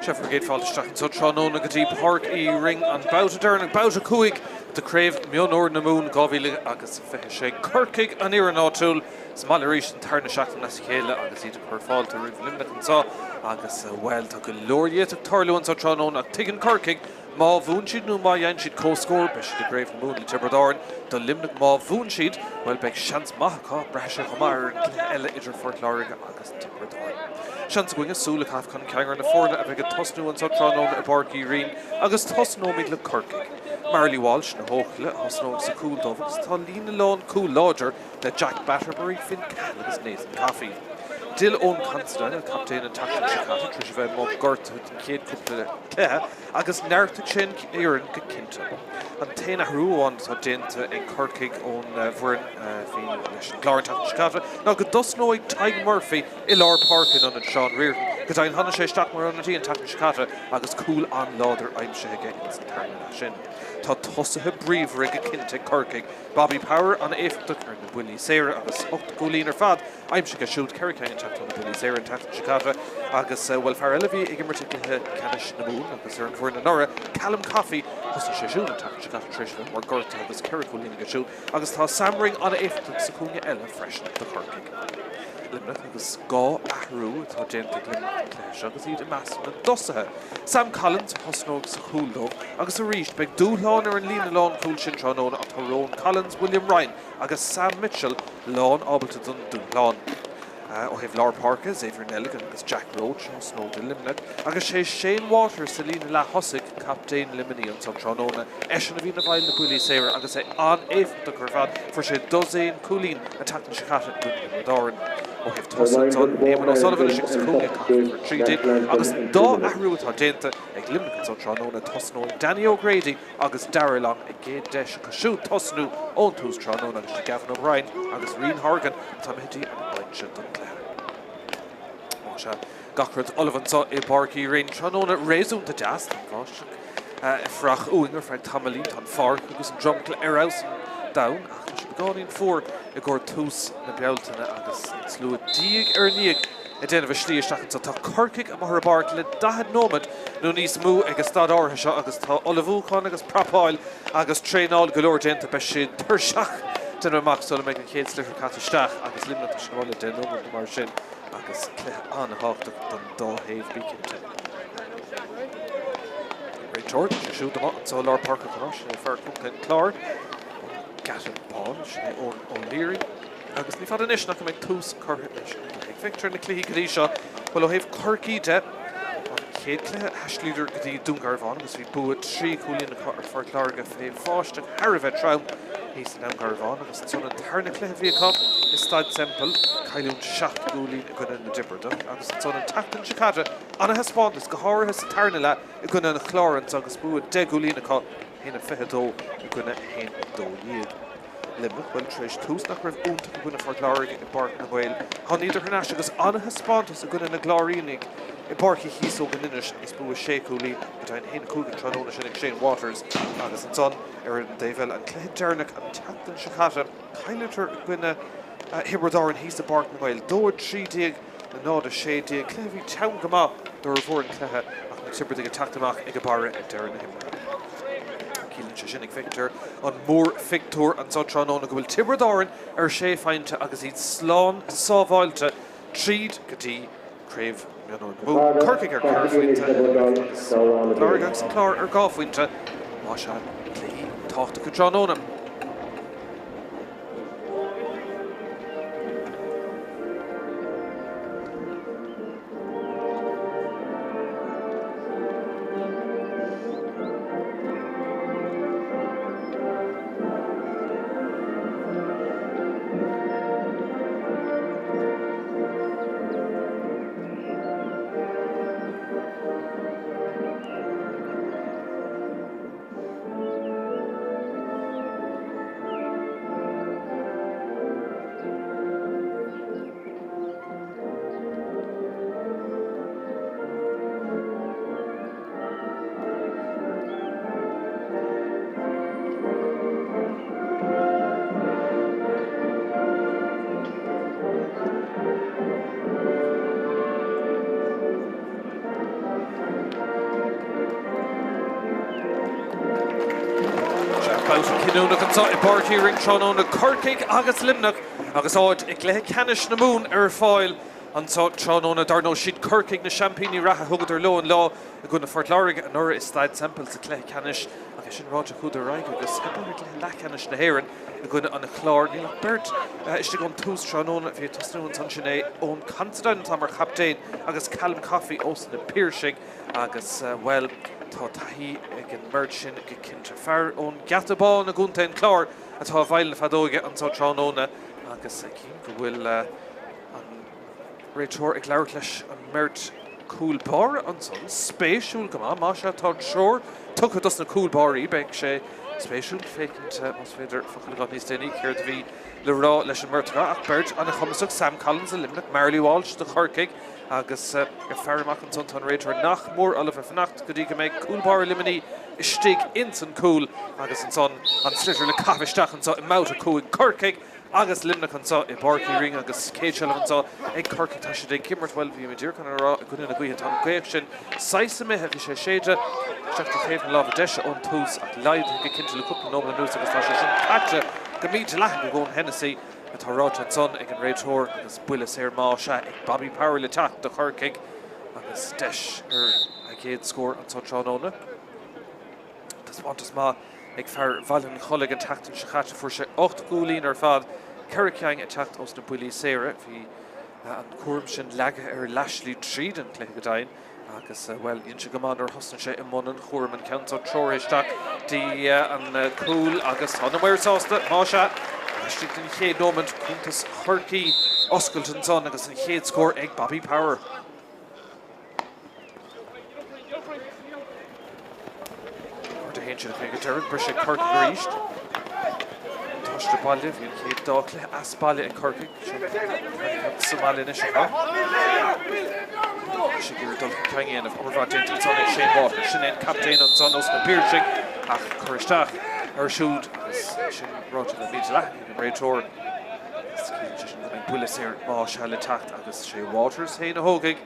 Sea, bhur gcéad fáilte isteach anseo tráthnóna go dtí Páirc Uí Rinn, an babhta deireanach, babhta 5 de Craobh Mionúir na Mumhan 2026. Corcaigh, an fhoireann áitiúil, sa mbaile arís an tarna seachtain as a chéile agus iad ag cur fáilte roimh Luimneach anseo agus, bhuel, tá go leor d'fhéadfadh tarlú anseo tráthnóna ach tuigeann Corcaigh Má bhuann siad nó má fhaigheann siad comhscór, beidh siad i gCraobh na Mumhan le Tiobraid Árann. Do Luimneach, má bhuann siad, bhuel, beidh seans maith acu. Braithfidh sé chomh maith ar an gcluiche eile idir Phort Láirge agus Tiobraid Árann. Seans againne súil a chaitheamh chun cinn ar na foirne a bheidh ag tosnú anseo tráthnóna i bPáirc Uí Rinn agus tosnóimid le Corcaigh. Marley Walsh na hEochaille a thosnóidh sa chúl dóibh agus tá líne lánchúil láidir le Jack Batterbury, Finn Cahill agus Nathan Coffey. D'fhill Eoin Considine, an captaen, an tseachtain seo caite tar éis a bheith amuigh gortaithe don chéad chúpla cluiche agus neartaigh sé an fhoireann go cinnte. An t-aon athrú amháin atá déanta ag Corcaigh ón bhfoireann a bhí leis an gClár an tseachtain seo caite ná go dtosnóidh Tadhg Murphy i lár páirce in ionad Sean Riordan. Go deimhin tháinig sé isteach mar ionadaí an tseachtain seo caite agus cúl an-láidir aimsithe aige ins an tarna leath sin. Tá tosaithe bríomhara go cinnte ag Corcaigh, Bobby Power an-éifeachtach ar na buillí saora agus 8 gcúilín ar fad aimsithe aige siúd, 4 cinn ag teacht ó na buillí saora an tseachtain seo caite agus, bhuel, fear eile a bhí ag imirt i gcluiche ceannais na Mumhan agus ar an bhfoireann anuraidh, Callum Coffey, thosaigh sé siúd an tseachtain seo caite tar éis a bheith mar gortaithe agus 4 chúilín aige siúd agus tá Sam Ring an-éifeachtach sa chúinne eile freisin do Chorcaigh. Luimneach agus 2 athrú atá déanta ag Luimneach don chluiche seo agus iad i measc na dtosaithe. Sam Collins a thosnóidh sa chúl dóibh agus arís beidh dúshlán ar an líne lánchúil sin tráthnóna ach tá Rohan Collins, William Ryan agus Sam Mitchell lán ábalta don dúshlán. Ó thaobh lár páirce, Xavier Nelligan agus Jack Roche a thosnóidh do Luimneach agus sé Shane Waters sa líne leath-thosaigh, captaen Luimnigh ansan tráthnóna. Eisean a bhíonn i bhfeighil na buillí saora agus é an-éifeachtach ar fad, fuair sé dosaen cúilín an tseachtain seo caite i gcoinne Thiobraid Árann. Ó thaobh tosaithe ansan, Éamonn O'Sullivan istigh sa chúinne, caitheamh uimhir 13, agus an dá athrú atá déanta ag Luimneach ansan tráthnóna, tosnóidh Danny O'Grady agus Darragh Long a gcéad deis acu siúd tosnú ón tús tráthnóna agus sé Gavin O'Brien agus Rian Horgan atá imithe dtí an mbinse don chluiche. Más ea, gach rud ullamh anseo i bPáirc Uí Rinn tráthnóna réasúnta deas. Tá an bháisteach ag fuireach uainn ar feadh tamaillín. Tá an pháirc agus an dromchla ar fheabhas an domhan ach tá sé beagáinín fuar i gcomhair tús na Bealtaine agus an slua diaidh ar ndiaidh ag déanamh a slí isteach anseo. Tá Corcaigh amuigh ar an bpáirc le 40 nóiméad nó níos mó ag an staid áirithe seo agus tá ullmhúchán agus prapáil agus traenáil go leor déanta. Beidh siad tuirseach déanaim amach sula mbeidh an chéad sliotar caite isteach agus Luimneach tá siad amuigh le 10 nóiméad nó mar sin agus cluiche an-thábhachtach don dá thaobh bí cinnte. Réiteoir, tá sé siúd amuigh anseo i lár páirce chomh maith, sin é fear Chontae an Chláir, an Geata Bán, sin é Eoin O'Leary. Agus ní fada anois nach mbeidh tús curtha leis an gcluiche. Ag féachaint ar na cluichí go dtí seo, bhuel ó thaobh Chorcaí de, an chéad chluiche thaisleadar go dtí Dún Garbhán agus bhí bua 3 chúilín acu ar Phort Láirge fé bháisteach thar a bheith trom thíos i nDún Garbhán agus ansan an tarna cluiche a bhí acu i Staid Semple, cailliúint 7 gcúilín i gcoinne na dTiobradach agus ansan an tseachtain seo caite ana-thaispeántas go háirithe sa tarna leath i gcoinne an Chláir anso agus bua 10 gcúilín acu, 1-22 i gcoinne 1-12. Luimneach, bhuel, tar éis tús nach raibh iontach i gcoinne Phort Láirge i bPáirc na nGael, tháinigíodar thar n-ais agus an-thaispeántas i gcoinne na gCláirínigh i bPáirc Uí Chíosóg in Inis agus bua sé chúilín go deimhin 1-5 an tráthnóna sin ag Shane Waters agus ansan ar an dtaobh eile an cluiche deireanach an tseachtain seo caite, chailleadar i gcoinne Thiobraid Árann thíos i bPáirc na nGael, 2-13. 0, 16, cluiche a bhí teann go maith d'fhormhór an chluiche ach na Tiobradaigh ag teacht amach ag a barra ag deireadh na himeartha. Ciallaíonn sé sin, ag féachaint ar an mórphictiúr anseo tráthnóna, go bhfuil Tiobraid Árann ar sé phointe agus iad slán sábháilte tríd go dtí Craobh Mionúir na Mumhan. Corcaigh ar cheithre phointe, Luimneach agus Port Láirge agus an Clár ar dhá phointe. Más ea, cluichí tábhachtacha tráthnóna. Babhta cinniúnach anseo i bPáirc Uí Rinn tráthnóna, Corcaigh agus Luimneach agus áit i gcluiche ceannais na Mumhan ar fáil anseo tráthnóna. Dar ndóigh, siad Corcaigh na seaimpíní reatha, thugadar leo an lá i gcoinne Phort Láirge anuraidh i Staid Semple sa chluiche ceannais ach é sin ráite chuadar ar aghaidh agus theip orthu i gcluiche leathcheannais na hÉireann i gcoinne an Chláir. Níl ach beirt istigh ón tús tráthnóna a bhí ag tosnú ansan, sin é Eoin Considine atá mar chaptaen agus Callum Coffey ós na Piarsaigh. Agus, bhuel, tá taithí ag an mbeirt sin go cinnte. Fear ón nGeata Bán i gContae an Chláir atá i bhfeighil na feadóige anseo tráthnóna agus cím go bhfuil an réiteoir ag labhairt leis an mbeirt cúl báire ansan. Spéisiúil go maith. Más ea tá treoir tugtha dos na cúl báirí, beidh sé spéisiúil féachaint más féidir focal a fháil níos déanaí céard a bhí le rá leis an mbeirt acu. Ach beirt an-chumasach, Sam Collins do Luimneach, Marley Walsh do Chorcaigh. Agus ag faire amach ansan tá an réiteoir nach mór ullamh ag fanacht go dtí go mbeidh cúl báire Luimnigh istigh ins an cúl agus ansan an sliotar le caitheamh isteach anso i mbabhta 5. Corcaigh agus Luimneach anso i bPáirc Uí Rinn agus céad seilbh anso ag Corcaigh. Tá siad ag imirt, bhuel, bhí mé díreach chun a rá i gcoinne na gaoithe. Tá an ghaoth sin saghas imithe, bhí sé ag séideadh isteach de thaobh na láimhe deise ón tús ach laghdaithe go cinnte le cúpla nóiméad anuas agus tá sé sin caite go mídhleathach ag Eoin Hennessy. atá ráite ansan ag an réiteoir agus buille saor más ea ag Bobby Power le teacht do Chorcaigh agus deis ar a gcéad scór anso tráthnóna. Taispeántas maith ag fear Bhaile an Chollaigh an tseachtain seo caite. Fuair sé 8 gcúilín ar fad, 4 ceann ag teacht ós na buillí saora. Bhí an cúram sin leagtha ar Lashley tríd an chluiche go deimhin. Agus, bhuel, dhein sé go maith nuair a thosnaigh sé i mbun an chúraim, an ceann seo treoraithe isteach dtí an cúl agus tá na maoir sásta, más ea, laistigh den chéad nóimint, cuntas Chorcaí oscailte ansan agus an chéad scór ag Bobby Power. Ard a théann sin ag an deireadh, briseadh Corcaigh arís. Buntáiste baile, bhí an chéad dá chluiche as baile ag Corcaigh. Seo sa mbaile anois acu. Anois ag iarraidh dul chun cinn a dhéanamh. Obair mhaith déanta ansan ag Shane Waters. Sin é an captaen ansan ós na Piarsaigh ach cur isteach air siúd agus sin ráite le mídhleathach ag an réiteoir. Agus ciallaíonn sé sin go mbeidh buille saor más ea le teacht agus sé Waters féin a thógfaidh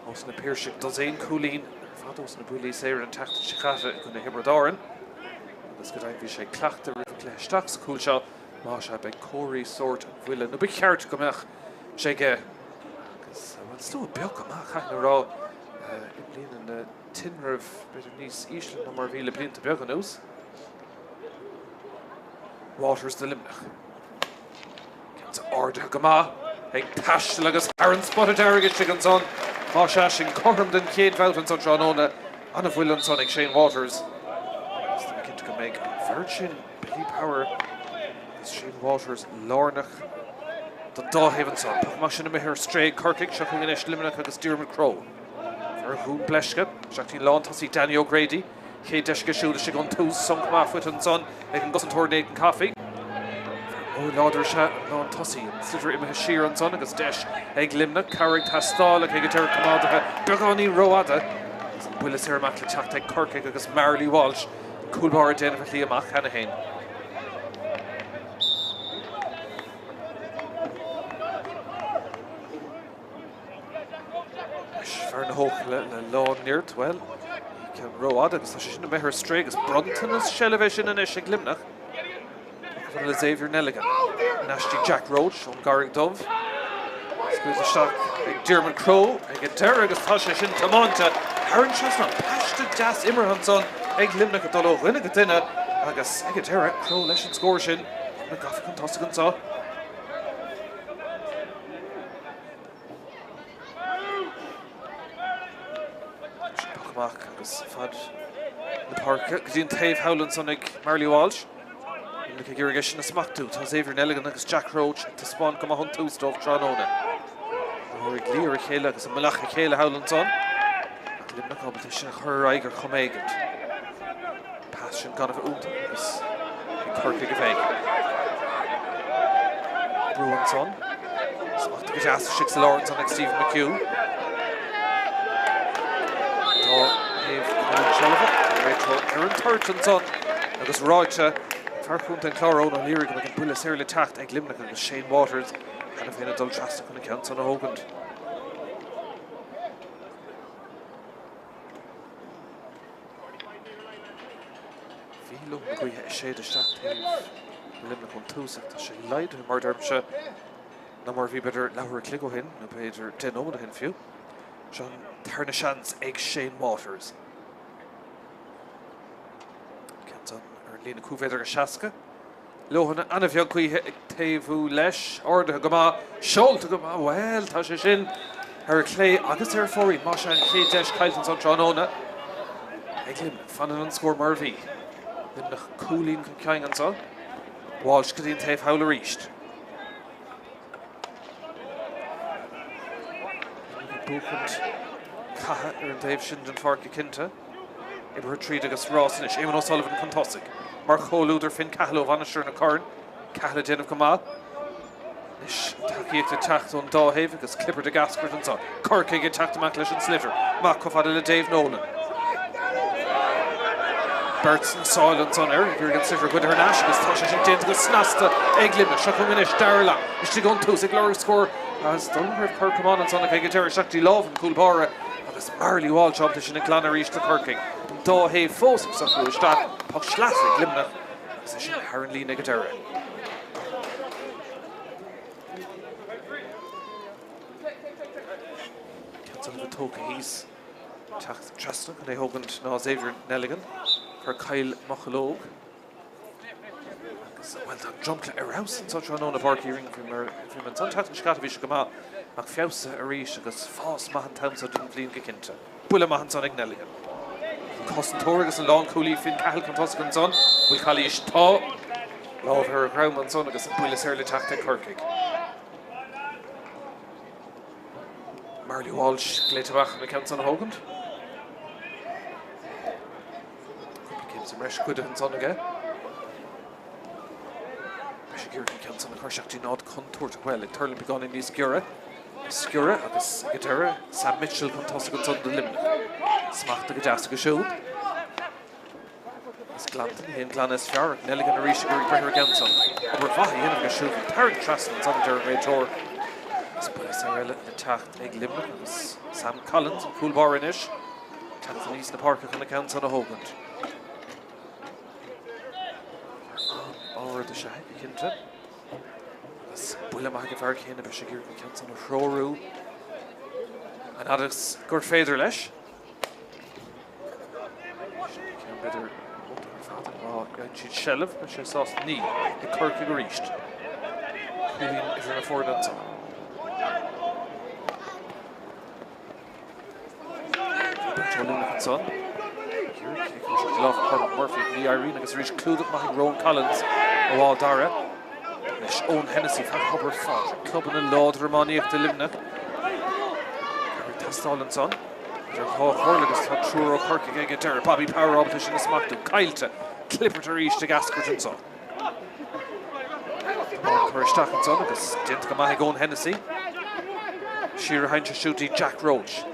ós na Piarsaigh dosaen cúilín ar fad ós na buillí saora an tseachtain seo caite i gcoinne Thiobraid Árann agus go deimhin bhí sé ag cleachtadh roimh an gcluiche isteach sa chúl seo. Más ea, beidh comharthaí sóirt an bhuille, nó ba cheart go mbeadh sé aige. Agus, bhuel, slua beag go maith, caithfidh mé a rá, i mbliana na tinreamh, b'fhéidir níos ísle ná mar a bhí le blianta beaga anuas. Waters do Luimneach. Ceann seo ardaithe go maith, ag taisteal agus thar an spota dearg istigh ansan. Más ea, sin cothrom den chéad bhabhta ansan tráthnóna. An-bhuille ansan ag Shane Waters. Agus tá mé cinnte go mbeidh an bheirt sin Billy Power agus Shane Waters lárnach don dá thaobh ansan. Poc amach sin imithe ar strae ag Corcaigh. Seo chugainn anois Luimneach agus Diarmuid Crowe. Fear Dhún Bleisce. Isteach dtí an lántosaí Danny O'Grady. Chéad deis aige siúd istigh ón tús. Sonc maith faighte ansan ag an gcosantóir Nathan Coffey. Fear mór láidir is ea an lántosaí. An sliotar imithe siar ansan agus deis ag Luimneach. Cabhair ag teastáil ach ag an deireadh coimeádaithe beagáinín rófhada. Agus an buille saor amach le teacht ag Corcaigh agus Marley Walsh. Cúl báire ag déanamh a shlí amach cheana féin. Anois fear na hEochaille le lánnirt, bhuel, ní ceann rófhada agus tá sé sin imithe ar strae agus bronntanas seilbhe é sin anois ag Luimneach. Le Xavier Nelligan. In aiste Jack Roche ón gCarraig Dubh. Scaoilte isteach ag Diarmuid Crowe ag an deireadh agus tá sé sin tiomáinte thar an trasnán. Paiste deas imeartha ansan ag Luimneach ag dul ó dhuine go duine agus ag an deireadh Crowe leis an scór sin. Luimneach gafa chun tosaigh anseo. Poc amach agus fad na páirce go dtí an taobh thall ansan ag Marley Walsh. Luimneach ag iarraidh é sin a smachtú. Tá Xavier Nelligan agus Jack Roche ag taispeáint go maith ón tús dóibh tráthnóna. Ag luí ar a chéile agus ag mullach a chéile thall ansan. Ach Luimneach ábalta sin a chur ar aghaidh ar chuma éigint. Pas sin gan a bheith iontach agus ag Corcaigh a bheidh. Brú ansan. Smachtaithe go deas istigh sa lár ansan ag Stephen McHugh. Dá thaobh chun seilbhe. Réiteoir ar an toirt ansan agus ráite fear chontae an Chláir Eoin Ó Laoire go mbeidh an buille saor le teacht ag Luimneach agus Shane Waters cheana féin ag dul trasna chun an ceann san a thógaint. Bhí leoithne na gaoithe ag séideadh isteach taobh Luimneach ón tús ach tá sé laghdaithe mar a deirimse ná mar a bhí b'fhéidir leathuair a chloig ó shin nó b'fhéidir 10 nóiméad ó shin fiú. Seo an tarna seans ag Shane Waters. Ceann san ar an líne 5 mhéadar agus 60. Leoithne an-bheag gaoithe ag taobhú leis. Ardaithe go maith. Seolta go maith. Bhuel, tá sé sin ar a chlé agus ar a fóirín. Más ea an chéad deis caillte ansan tráthnóna ag Luimneach. Fanann an scór mar a bhí. Luimneach cúilín chun cinn anso. Walsh go dtí an taobh thall arís. Luimneach ag buachaint catha ar an dtaobh sin den pháirc go cinnte. Oibrithe tríd agus rás anois. Eamon O'Sullivan chun tosaigh mar chomhluadar Finn Cahill ó Mhainistir na Corann. Cahill ag déanamh go maith. Anois an tacaíocht ag teacht ón dá thaobh agus clibirt ag eascairt anseo. Corcaigh ag teacht amach leis an sliotar. Amach chomh fada le Dave Nolan. Beirt sna sála ansan air. Ag iarraidh an sliotar a ghoid thar n-ais agus tá sé sin déanta go snasta ag Luimneach. Seo chugainn anois Darragh Long. Istigh ón tús ag lorg scór agus dul roimh cor camán ansan ach ag an deireadh isteach dtí lámh an chúl báire. Agus Marley Walsh ábalta sin a ghlanadh arís do Chorcaigh. An dá thaobh fós ag socrú isteach. Poc sleasa ag Luimneach agus é sin thar an líne ag an deireadh. Ceann san a bheith tógtha thíos. Teacht trasna chun é thógaint ná Xavier Nelligan. Chuir Kyle Mocheallóg. Agus, bhuel, tá an dromchla ar fheabhas anseo tráthnóna i bPáirc Uí Rinn. Bhí mé ansan an tseachtain seo caite, bhí sé go maith, ach feabhsaithe arís agus fás maith an t-am seo den bhliain go cinnte. Buille maith ansan ag Nelligan. An cosantóir agus an lánchúlaí Finn Cahill chun tosaigh ansan. Bhfuil calaois? Tá. Lámh ar a dhroim ansan agus an buille saor le teacht ag Corcaigh. Marley Walsh glaoite amach chun an ceann san a thógaint. Cúpla céim sa mbreis goidte ansan aige. Beidh sé ag iarraidh an ceann san a chur isteach dtí an áit contúirteach. Bhuel, ag tuirlingt beagáinín níos giorra. Sciorradh agus ag an deireadh, Sam Mitchell chun tosaigh ansan do Luimneach. Smachta go deas aige siúd. Is glanta, ní hé an glanadh is fearr ach Nelligan arís ag iarraidh breith ar an gceann san. Obair mhaith á dhéanamh aige siúd. Bhí tarraingt trasna ansan a deir an réiteoir. Is buille saor eile le teacht ag Luimneach agus Sam Collins, an cúl báire anois. Teacht aníos na páirce chun an ceann san a thógaint. An-ard is ea é, go cinnte. Agus buille maith ag an bhfear céanna, beidh sé ag iarraidh an ceann san a threorú an fhad is gur féidir leis. Ceann b'fhéidir iontach ar fad má fhaigheann siad seilbh, beidh sé sásta. Níl, ag Corcaigh arís. Cúilín idir na foirne ansan. Beirt ó Luimneach ansan. Lámh Cormac Murphy ní éiríonn agus arís clúdach maith ag Rowan Collins ó Áth Dara. Anois Eoin Hennessy, fear Thobar Phádraig, clubanna láidre iománaíochta Luimneach. Ag teastáil ansan. Idir dhá chomhairle agus tá triúr ó Chorcaigh ag an deireadh. Bobby Power ábalta sin a smachtú. Caillte. Clibirt arís ag eascairt anso. Camán curtha isteach ansan agus déanta go maith ag Eoin Hennessy. Siar a théann sé siúd dtí Jack Roche.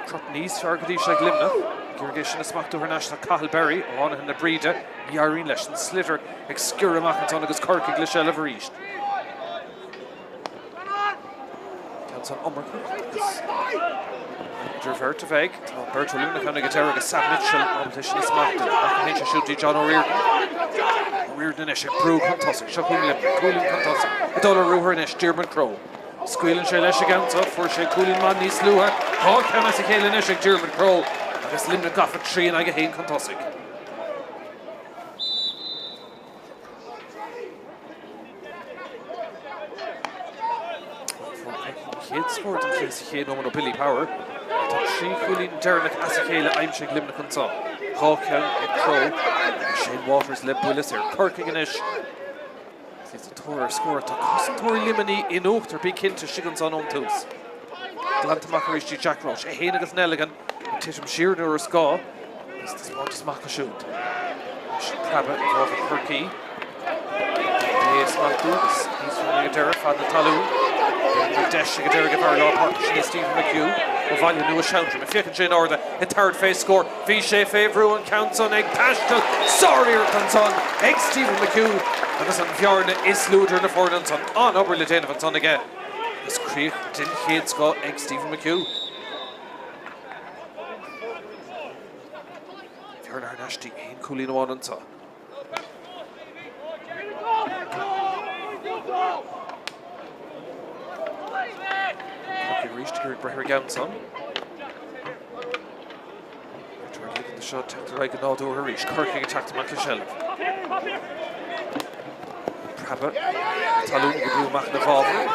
Crot níos fearr go dtí seo ag Luimneach. Ag iarraidh é sin a smachtú thar n-ais tá Cathal Berry ó Fhánaithe na Bríde. Ní éiríonn leis an sliotar ag sciorradh amach ansan agus Corcaigh le seilbh arís. Ceann san iomarcach agus idir bheirt a bheidh. Tá beirt ó Luimneach ann ag an deireadh agus Sam Mitchell ábalta sin a smachtú. Ach a théann sé siúd dtí John O'Riordan. O'Riordan anois ag brú chun tosaigh. Seo chugainn Luimneach. Cúilín chun tosaigh. Ag dul ar ruathar anois Diarmuid Crowe. Scaoileann sé leis an gceann seo. Fuair sé cúilín maith níos luaithe. Dhá cheann as a chéile anois ag Diarmuid Crowe agus Luimneach gafa 3 in aghaidh 1 chun tosaigh. Chéad scór den chluiche sa chéad nóiméad ó Billy Power. Tá trí chúilín deireanach as a chéile aimsithe ag Luimneach anseo. Dhá cheann ag Crowe agus Shane Waters le buille saor. Corcaigh anois. Is iad sa tóir ar scór. Tá cosantóirí Luimnigh in uachtar, bí cinnte, istigh ansan ón tús. Glanta amach arís dtí Jack Roche. É féin agus Nelligan ag titim siar nuair is gá. Agus taispeántas maith acu siúd. Anois preabadh i bhfabhar Chorcaí. É a smachtú agus níos mó ag an deireadh, fad na talún. Bhí deis ag an deireadh ag an bhfear lár páirce sin é Stephen McHugh ó Bhaile Nua Seantrym. Féachann sé in airde ag tabhairt fé scór. Bhí sé fé bhrú an ceann san ag taisteal. Sár-iarracht ansan ag Stephen McHugh agus an bhearna is lú idir na foirne ansan. An-obair le déanamh ansan aige agus críoch den chéad scoth ag Stephen McHugh. hurláir thar n-ais dtí aon chúilín amháin anseo. Corcaigh arís ag iarraidh breith ar an gceann san. Réiteoir ag ligean do seo teacht ar aghaidh go nádúrtha arís. Corcaigh ag teacht amach le seilbh. Preabadh talún ag brú amach ina bhfabhar.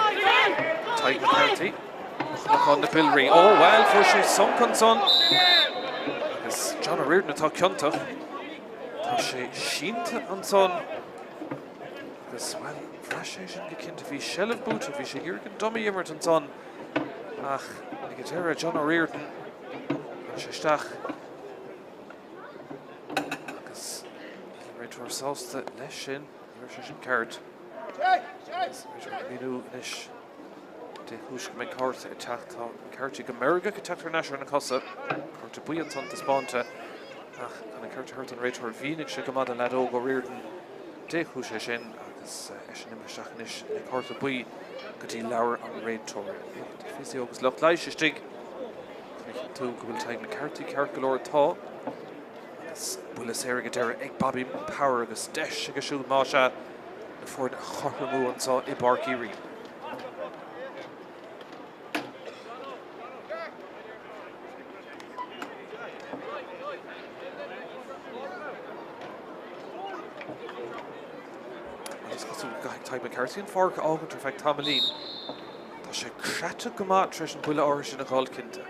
Tadhg McCarthy. Cnocán na Biolraí. Ó, bhuel, fuair sé sonc ansan. Agus John O'Riordan atá ciontach. Tá sé sínte ansan. Agus, bhuel, bhraith sé sin go cinnte. Bhí seilbh buaite, bhí sé ag iarraidh an dummy a imirt ansan. Ach ag an deireadh, John O'Riordan, chuir sé isteach. Agus níl an réiteoir sásta leis sin. Ní raibh sé sin ceart. Agus an réiteoir ag míniú anois dé chúis go mbeidh cárta ag teacht. Tá McCarthy go meirgeach ag teacht thar n-ais ar na cosa. Cárta buí ansan taispeánta. Ach chun an ceart a thabhairt don réiteoir, mhínigh sé go maith don leaid óg O'Riordan dé chúis é sin agus eisean imithe isteach anois le cárta buí go dtí leabhar an réiteora. Lucht physio agus lucht leighis istigh chun a chinntiú go bhfuil Tadhg McCarthy ceart go leor. Tá. Agus buille saor ag an deireadh ag Bobby Power agus deis aige siúd más ea na foirne a chothromú anseo i bPáirc Uí Rinn. Is cosúil go gcaithfidh Tadhg McCarthy an pháirc a fhágaint ar feadh tamaillín. Tá sé craite go maith tar éis an buille áirithe sin a dh'fháil cinnte.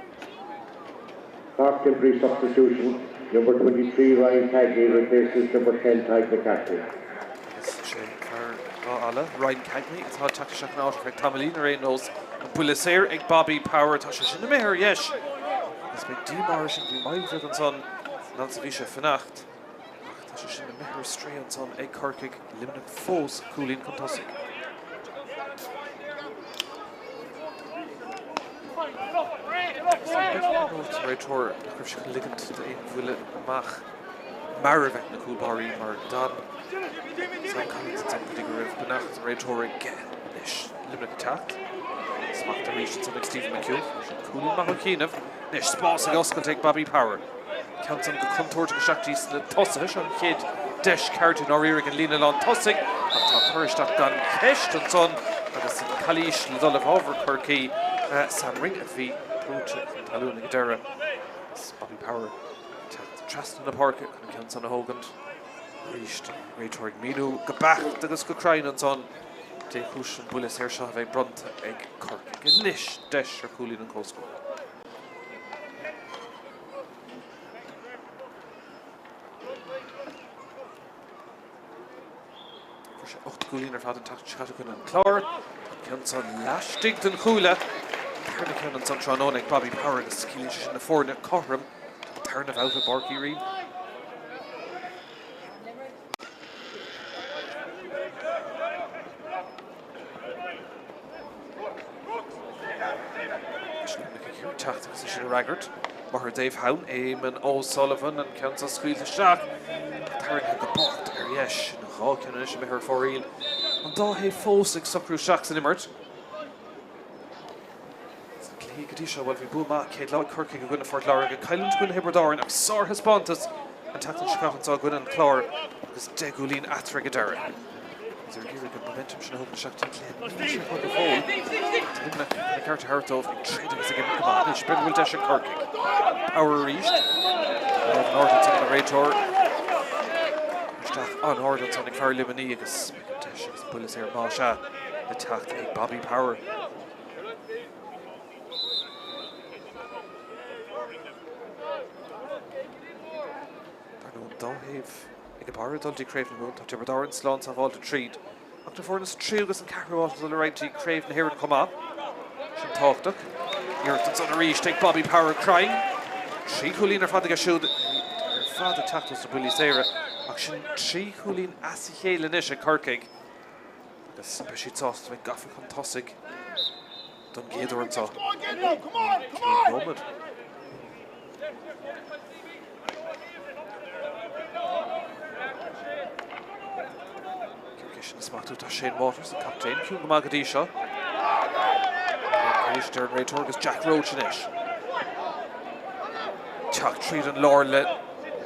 Cork temporary substitution, number 23 Ryan Cagney replaces number 10 Tadhg McCarthy. Agus sé fear Ráth Alla, Ryan Cagney, atá ag teacht isteach ina áit ar feadh tamaillín ar aon nós. An buille saor ag Bobby Power, tá sé sin imithe ar dheis agus beidh díomá air sin, bhí moill bheag ansan an fhad is a bhí sé ag fanacht ach tá sé sin imithe ar strae ansan ag Corcaigh, Luimneach fós cúilín chun tosaigh. An réiteoir nach raibh sé chun ligint d'aon bhuille amach marbh ag na cúlbáirí mar d'fhan Sam Collins ansan go dtí go raibh beannacht an réiteora aige. Anois Luimneach ag teacht. Smacht arís ansan ag Stephen McHugh. Fuair sé cúilín maith ó chianaibh. Anois spás ag oscailt ag Bobby Power. Ceann san go contúirteach isteach dtí sna tosaithe. Seo an chéad deis ceart i ndáiríre ag an líne lán tosaigh ach tá cur isteach gan cheist ansan agus an calaois le dul i bhfabhar Chorcaí. Sam Ring a bhí brúite chun talún ag an deireadh agus Bobby Power ag teacht trasna na páirce chun an ceann san a thógaint. Arís an réiteoir ag míniú go beacht agus go cruinn ansan dé chúis an buille saor seo a bheidh bronnta ag Corcaigh. Anois deis ar chúilín an comhscóir. Fuair sé 8 gcúilín ar fad an tseachtain seo caite i gcoinne an Chláir. Tá an ceann seo laistigh den chuaille. Tarna ceann ansan tráthnóna ag Bobby Power agus ciallaíonn sé sin na foirne cothrom don tarna bhabhta i bPáirc Uí Rinn. Teacht agus é sin a fhreagairt. Maith ar an dtaobh thall, Eamon O'Sullivan, an ceann seo scaoilte isteach. Tarraingthe go bocht ar dheis. Sin an dhá ceann anois imithe ar fóraoil. An dá thaobh fós ag socrú isteach san imirt. Sna cluichí go dtí seo, bhuel, bhí bua maith céad lá ag Corcaigh i gcoinne Phort Láirge, cailliúint i gcoinne Thiobraid Árann ach sárthaispeántas an tseachtain seo caite anseo i gcoinne an Chláir agus 10 gcúilín eatarthu ag an deireadh. Is ar iarraidh an momentum sin a thógaint isteach dtí cluiche níl sé chun go fóill. Tá Luimneach chun a ceart a thabhairt dóibh ag troid agus ag imirt go maith. Anois, b'fhéidir go bhfuil deis ag Corcaigh. Power arís. Lámh in airde ansan ag an réiteoir. Isteach an-ard ansan ag fear Luimnigh agus beidh an deis agus an buille saor más ea le teacht ag Bobby Power. Dar ndóigh, an dá thaobh ag a barr ag dul dtí Craobh na Mumhan, tá Tiobraid Árann slán sábháilte tríd, ach na foirne sa tríú agus an ceathrú háit ag dul ar aghaidh dtí Craobh na hÉireann chomh maith. Sin tábhachtach. Iarracht ansan arís ag Bobby Power cruinn. 3 chúilín ar fad aige siúd ar fad ag teacht os na buillí saora, ach sin 3 chúilín as a chéile anois ag Corcaigh agus beidh siad sásta a bheith gafa chun tosaigh don gcéad uair anseo. Céad nóiméad. Sin a smachtú tá Shane Waters, an captaen, ciúin go maith go dtí seo. Arís deir an réiteoir agus Jack Roche anois. Teacht tríd an lár le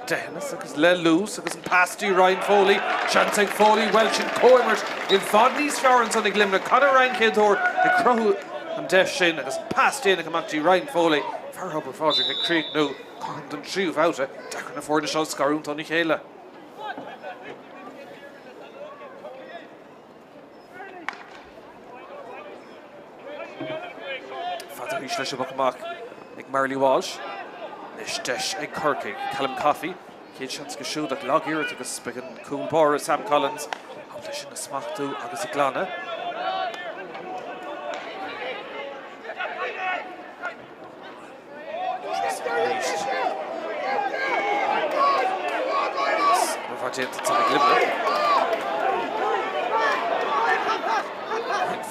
deicheanna agus le luas agus an pas dtí Ryan Foley. Seans ag Foley, bhuel sin comhimirt i bhfad níos fearr ansan ag Luimneach. Conor Ryan chéad uair ag cruthú an deis sin agus an pas déanach amach dtí Ryan Foley. Fear Thobar Phádraig ag críochnú cothrom don tríú bhabhta. Deacair na foirne seo a scarúint óna chéile. Fada arís leis an bpoc amach ag Marley Walsh. Anois deis ag Corcaigh. Callum Coffey, chéad seans aige siúd ach lag-iarracht agus beidh an cúl báire Sam Collins ábalta sin a smachtú agus a ghlanadh.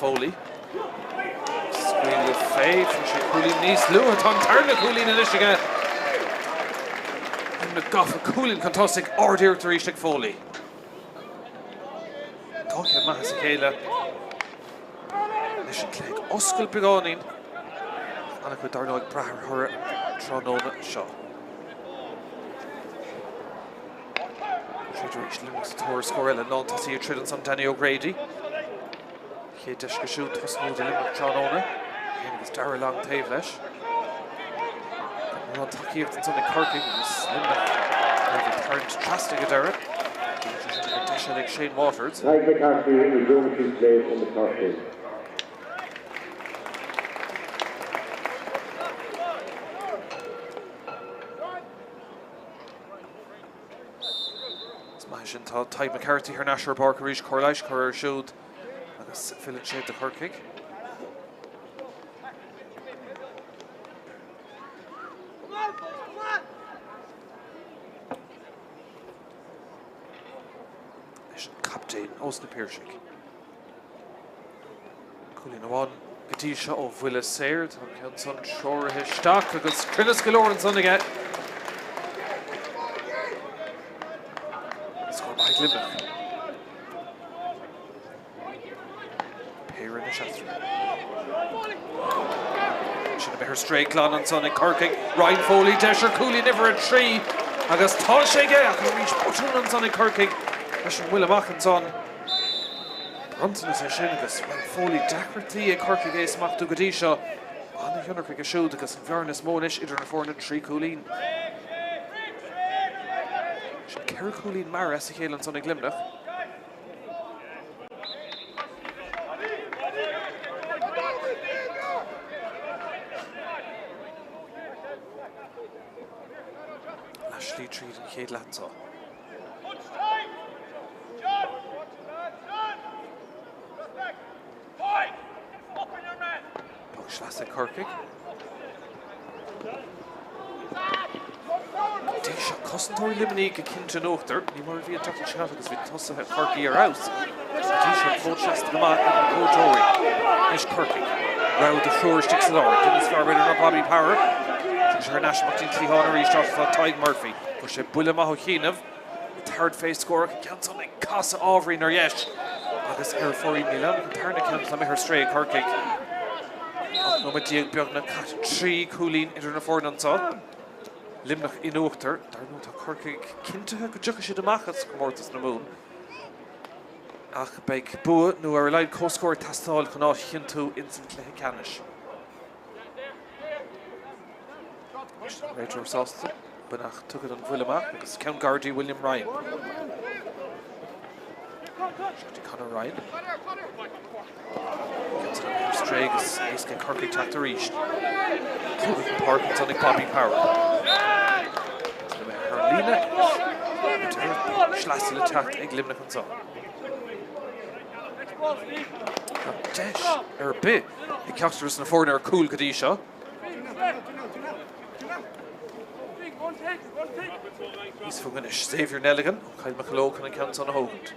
Foley. Scaoileadh fé, fuair sé cúilín níos luaithe. Tá an tarna cúilín anois aige. Luimneach gafa cúilín chun tosaigh, ard-iarracht arís ag Foley. Dá cheann maith as a chéile. Anois an cluiche ag oscailt beagáinín. An-chuid dar ndóigh ag brath ar thoradh an tráthnóna seo. Tríd arís Luimneach sa tóir ar scór eile. Lántosaí ag troid ansan Danny O'Grady. Chéad deis aige siúd tosnú do Luimneach tráthnóna. Féin agus Darragh Long taobh leis. Mórán tacaíocht ansan ag Corcaigh agus Luimneach ag tarraingt trasna ag an deireadh. Deis eile ag Shane Waters. Tadhg McCarthy resumes his place on the Cork Is maith sin tá Tadhg McCarthy thar n-ais ar an bpáirc arís, cóir leighis curtha air siúd agus filleann sé do Chorcaigh. Leis an captaen ós na Piarsaigh. Cúilín amháin go dtí seo ó bhuille saor. Tá an ceann san treoraithe isteach agus cruinneas go leor ansan aige. Scór maith ag Luimneach. Péire anois eatarthu. Sin imithe ar strae glan ansan ag Corcaigh. Ryan Foley deis ar chúilín uimhir 3 agus tá sé aige ach arís botún ansan ag Corcaigh leis an mbuille amach ansan. Bronntanas é sin agus, bhuel, Foley, deacrachtaí ag Corcaigh é a smachtú go dtí seo. An-chionraic aige siúd agus an bhearna is mó anois idir na foirne, 3 chúilín. Sin 4 chúilín meara as a chéile ansan ag Luimneach. Leath slí tríd an chéad leath anseo. Poc sleasa ag Corcaigh. Go dtí seo, cosantóirí Luimnigh go cinnte in uachtar. Ní mar a bhí an tseachtain seo caite agus bhí tosaithe Chorcaí ar fheabhas. Go dtí seo, an fód seasta go maith ag na cuairteoirí. Anois Corcaigh. Rogha de thriúr istigh sa lár. Duine is fearr b'fhéidir ná Bobby Power. Tugann sé thar n-ais amach dtí'n cliathán arís áit atá Tadhg Murphy. Fuair sé buille maith ó chianaibh. Ag tabhairt fé scór ach an ceann san ag casadh ábhairín ar dheis agus ar fóraoil. Níl ann ach an tarna ceann atá imithe ar strae ag Corcaigh. 18 nóiméad beagnach caite. 3 cúilín idir na foirne anseo. Luimneach in uachtar. Dar ndóigh tá Corcaigh cinntithe go dtiocfaidh siad amach as comórtas na Mumhan. Ach beidh bua nó ar a laghad comhscór ag teastáil chun áit a chinntiú ins an cluiche ceannais. An réiteoir sásta, beannacht tugtha don bhuille amach agus ceann gar dtí William Ryan. Seo dtí Conor Ryan. Ceann ar strae agus éasca ag Corcaigh teacht arís. Clúdaigh an páirc ansan ag Bobby Power. Imithe thar an líne. Sleasa le teacht ag Luimneach anseo. Tá deis ar bith ag ceachtar de na foirne ar cúl go dtí seo. Níos fúinn anois, Xavier Nelligan ó Chill Mocheallóg chun an ceann san a thógaint.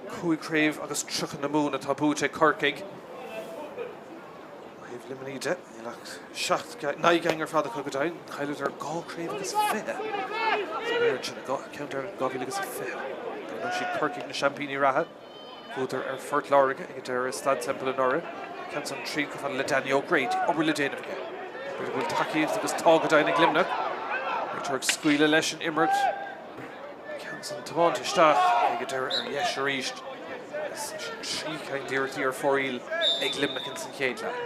5 craobh agus 30 na Mumhan atá buaite ag Corcaigh. Ó thaobh Luimnigh de, níl ach 7, 9 gceann ar fad acu go deimhin. Chailleadar 2 craobh agus 20 sa mbliain sin, ceann deireanach 2020. Dar ndóigh siad Corcaigh na seaimpíní reatha. Bhuadar ar Phort Láirge ag an deireadh i Staid Semple anuraidh. Ceann san tríd chomh fada le Danny O'Grady. Obair le déanamh aige. B'fhéidir go bhfuil tacaíocht agus tá go deimhin ag Luimneach. Réiteoir ag scaoileadh leis an imirt. Ceann san tiomáinte isteach ag an deireadh ar dheis arís. Agus sin 3 cinn d'iarrachtaí ar fóraoil ag Luimneach ins an chéad leath.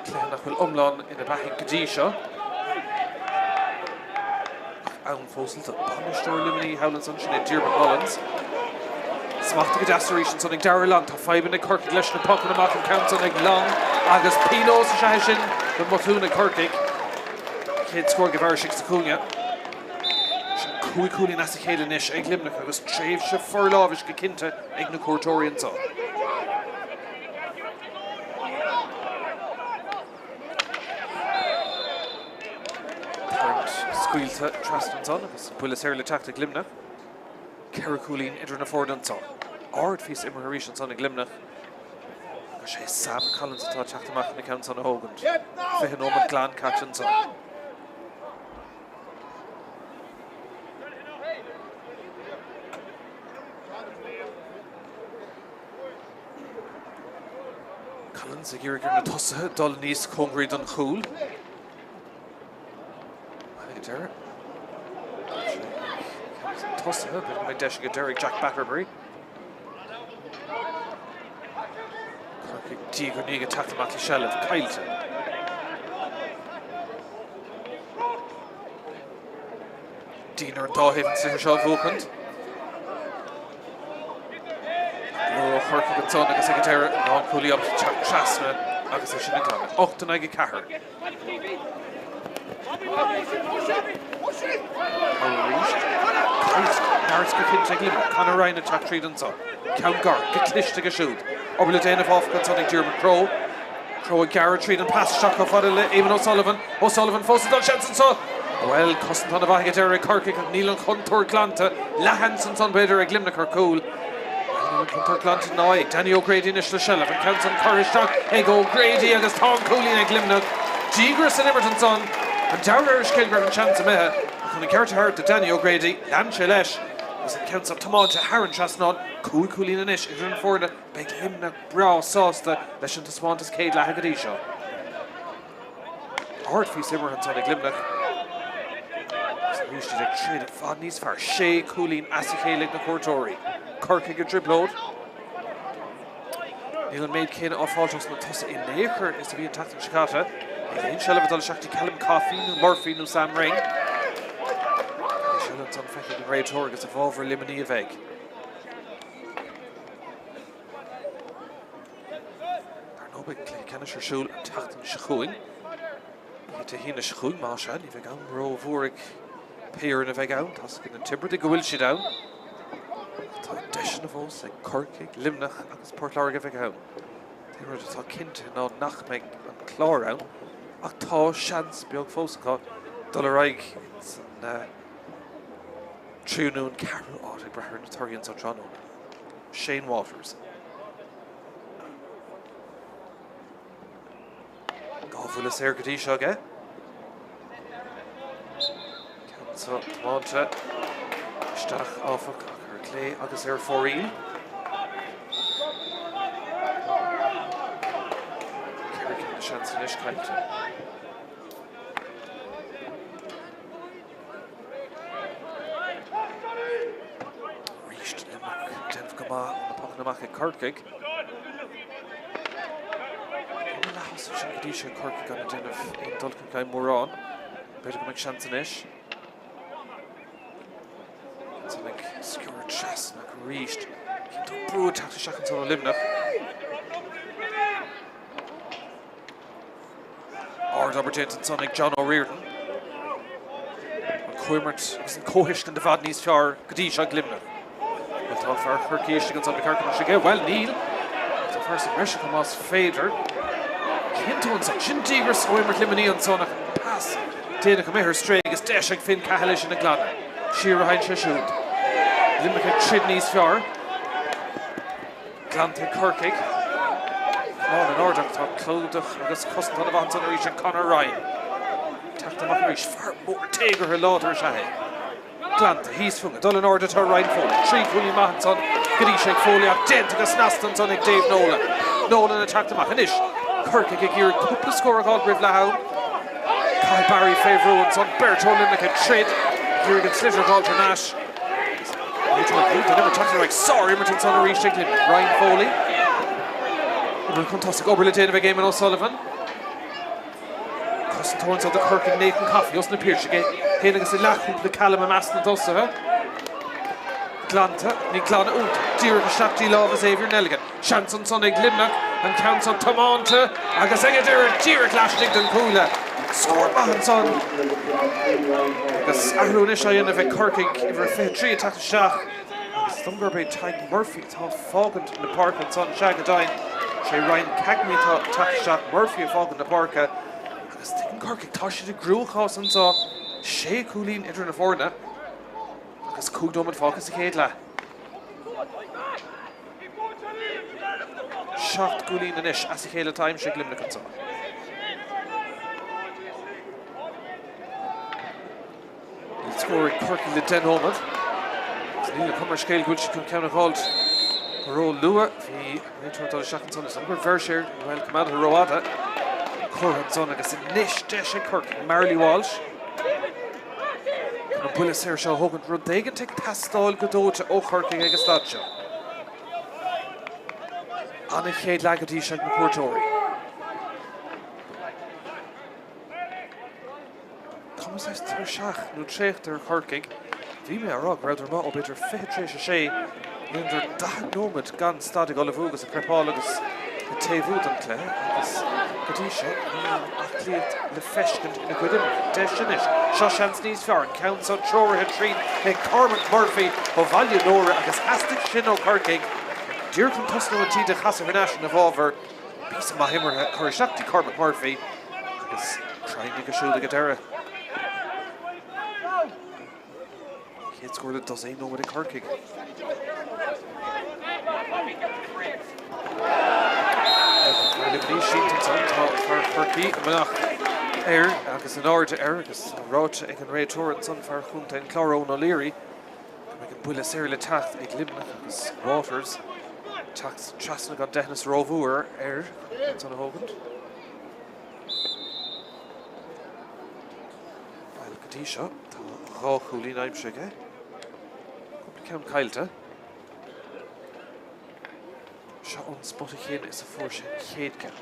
Cluiche nach bhfuil iomlán ina beathaidh go dtí seo. Ach am fós do bainisteoir Luimnigh thall ansan, sin é Diarmuid Mullins. Smachtaithe go deas arís ansan ag Darragh Long. Tá fadhbanna ag Corcaigh leis na pocanna amach an ceann san ag Long agus pionós is ea é sin don mbotún ag Corcaigh. Chéad scór ag an bhfear istigh sa chúinne. Sin 5 chúilín as a chéile anois ag Luimneach agus tréimhse forlámhais go cinnte ag na cuairteoirí anseo. Tarraingt scaoilte trasna ansan agus buille saor le teacht ag Luimneach. 4 chúilín idir na foirne anseo. Ardphíosa imeartha arís ansan ag Luimneach. Agus sé Sam Collins atá ag teacht amach na ceann san a thógaint. 20 nóiméad glan caite anseo. Collins ag iarraidh ar na tosaithe dul níos cóngaraí don chúl. Ag an deireadh. Tosaithe, b'fhéidir go mbeidh deis ag an deireadh ag Jack Batterbury. Corcaigh diaidh ar ndiaidh ag teacht amach le seilbh, caillte. Dian ar an dá thaobh an cluiche seo a bhuachaint. Go leor ó Chorcaigh ansan agus ag an deireadh an lánchúlaí ábalta teacht trasna agus é sin a ghlanadh. 8 in aghaidh 4. Arís, caillte, neart go cinnte ag Luimneach. Conor Ryan ag teacht tríd anso. Ceann gar, go cliste aige siúd. Obair le déanamh áfach ansan ag Diarmuid Crowe. Crowe ag gearradh tríd an pas isteach chomh fada le Eamon O'Sullivan. O'Sullivan fós ag dul seans anso! Bhuel, cosaint an-mhaith ag an deireadh ag Corcaigh ach níl an chontúirt glanta. Leathsheans ansan b'fhéidir ag Luimneach ar chúl. Níl an chontúirt glanta ná é. Danny O'Grady anois le seilbh. An ceann san curtha isteach ag O'Grady agus tá an cúilín ag Luimneach. Díograis san imirt ansan. An dealramh ar an scéal go raibh an seans imithe ach chun an ceart a thabhairt do Danny O'Grady, lean sé leis agus an ceann san tiomáinte thar an trasnán. 5 chúilín anois idir an foirne. Beidh Luimneach breá sásta leis an taispeántas céad leatha go dtí seo. Ardphíosa imeartha ansan ag Luimneach. Agus arís iad ag troid i bhfad níos fearr. Sé chúilín as a chéile ag na cuairteoirí. Corcaigh i dtrioblóid. Níl an méid céanna á fáilt os na tosaithe in aon chor is a bhí an tseachtain seo caite. Níl aon seilbh ag dul isteach do Callum Coffey nó Murphy nó Sam Ring. Beidh seilbh ansan feicthe ag an réiteoir agus i bhfabhar Luimnigh a bheidh. Dar ndóigh, beidh an cluiche ceannais ar siúl an tseachtain seo chugainn. Dé hAoine seo chugainn, más ea, ní bheidh am rómhór ag pé fhoireann a bheidh ann. Tá's ag na Tiobradaigh go bhfuil siad ann. Tá deiseanna fós ag Corcaigh, Luimneach agus Port Láirge a bheidh ann. An t-aon rud atá cinnte ná nach mbeidh an Clár ann, ach tá seans beag fós acu dul ar aghaidh san tríú nó an ceathrú áit ag brath ar na torthaí anseo tráthnóna. Shane Waters. 2 bhuille saor go dtí seo aige. Ceann seo tiomáinte isteach áfach ach ar clé agus ar fóraoil. 4 cinn de seans anois caillte. Arís Luimneach ag déanamh go maith ó na pocanna amach ag Corcaigh. An leath-thosaigh sin go dtí seo Corcaigh gan ag déanamh aon dul chun cinn mórán. B'fhéidir go mbeidh seans anois. Ansan ag sciúradh trasna arís. Cinnte brú ag teacht isteach ansan ó Luimneach. Ard-obair déanta ansan ag John O'Riordan. An chomhimirt agus an chomhthuiscint i bhfad níos fearr go dtí seo ag Luimneach. Bhuel tá fear Chorcaí istigh ansan ba cheart go mbeadh sé aige. Bhuel níl. Tá fear sa mbreis acu más féidir. Cinntiú ansan. Sin díograis ó imirt Luimnigh ansan ach an pas déanach imithe ar strae agus deis ag Finn Cahill é sin a ghlanadh. Siar a théann sé siúd. Luimneach ag troid níos fearr. Glanta ag Corcaigh. Lán in airde ach tá clúdach agus cosaint an-mhaith ansan arís ag Conor Ryan. Teacht amach arís, fear mór téagartha láidir is ea é. Glanta thíos fúinn, ag dul in airde atá Ryan Foley. 3 chúilín maith ansan go dtí seo ag Foley ach déanta go snasta ansan ag Dave Nolan. Nolan ag teacht amach anois. Corcaigh ag iarraidh cúpla scór a fháil roimh leath am. Cathal Barry fé bhrú ansan, beirt ó Luimneach ag troid, ag iarraidh an sliotar a dh'fháilt thar n-ais. Réiteoir brúite an imirt teacht ar aghaidh, sár-imirt ansan arís ag Luimneach. Ryan Foley. Obair chun tosaigh, obair le déanamh ag Eamon O'Sullivan. Cosantóir anso do Chorcaigh Nathan Coffey ós na Piarsaigh é féin agus a leathchúpla Callum i measc na dtosaithe. Glanta, ní glanadh iontach, díreach isteach dtí lámha Xavier Nelligan. Seans ansan ag Luimneach, an ceann san tiomáinte agus ag an deireadh díreach laistigh den chuaille. Scór maith ansan agus athrú anois á dhéanamh ag Corcaigh, uimhir a 23 ag teacht isteach agus is dóigh liom gurb é Tadhg Murphy atá ag fágaint na páirce ansan, sea go deimhin, sé Ryan Cagney atá ag teacht isteach, Murphy ag fágaint na páirce agus tuigeann Corcaigh, tá siad i gcruachás anso, sé chúilín idir na foirne agus 5 nóiméad fágtha sa chéad leath. 7 gcúilín anois as a chéile atá aimsithe ag Luimneach anso. Níl scór ag Corcaigh le 10 nóiméad. Agus níl an chuma ar an scéal go bhfuil siad chun ceann a dh'fháilt go ró-luath. Bhí an réiteoir ag dul isteach ansan is dóigh liom gur bheir sé air, bhuel, coimeádaithe rófhada. Curtha ansan agus anois deis ag Corcaigh. Marley Walsh. Chun an buille saor seo a thógaint, rud éigint ag teastáil go dóite ó Chorcaigh ag an staid seo. Ana-chéad leath go dtí seo ag na cuairteoirí. Cuma saghas tuirseach nó traochta ar Chorcaigh. Bhí mé á rá go rabhadar amuigh ó b'fhéidir 20 tar éis a sé. Rinneadar 40 nóiméad gan stad ag ullmhú agus ag prepáil agus ag taobhú don chluiche agus go dtí seo níl an aclaíocht le feiscint ina gcuid imeartha. Deis anois. Seo seans níos fearr. An ceann seo treoraithe tríd ag Cormac Murphy ó Bhaile Nóra agus theastaigh sin ó Chorcaigh. Díreach chun tosnú an taoide a chasadh thar n-ais ina bhfabhar. Píosa maith imeartha curtha isteach dtí Cormac Murphy agus crainn aige siúd ag an deireadh. Chéad scór le dosaen nóiméad ag Corcaigh. Luimnigh sínte ansan, tá fear Chorcaí a mbeadh air agus in airde air agus ráite ag an réiteoir ansan, fear Chontae an Chláir Eoin O'Leary, go mbeidh an buille saor le teacht ag Luimneach agus Waters teacht trasna gan deitheanas rómhór air ansan a thógaint. Bhuel, go dtí seo, tá 2 chúilín aimsithe aige. Cúpla ceann caillte. Seo an spota chéanna is a fuair sé an chéad ceann.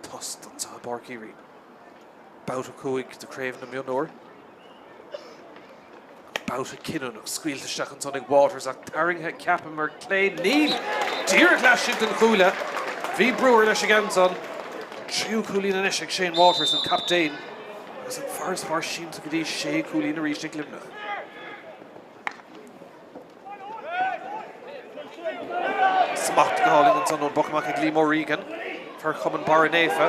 Tost anseo i bPáirc Uí Rinn. Babhta 5 de Chraobh na Mionúr. Babhta cinniúnach scaoilte isteach ansan ag Waters ach tarraingthe, ceapaim, ar clé. Níl! Díreach laistigh den chuaille. Bhí brú air leis an gceann san. Tríú cúilín anois ag Shane Waters, an captaen, agus an farasbarr sínte go dtí sé chúilín arís ag Luimneach. Smacht go hálainn ansan ón bpoc amach ag Liam O'Regan, fear Chumann Barra Naofa,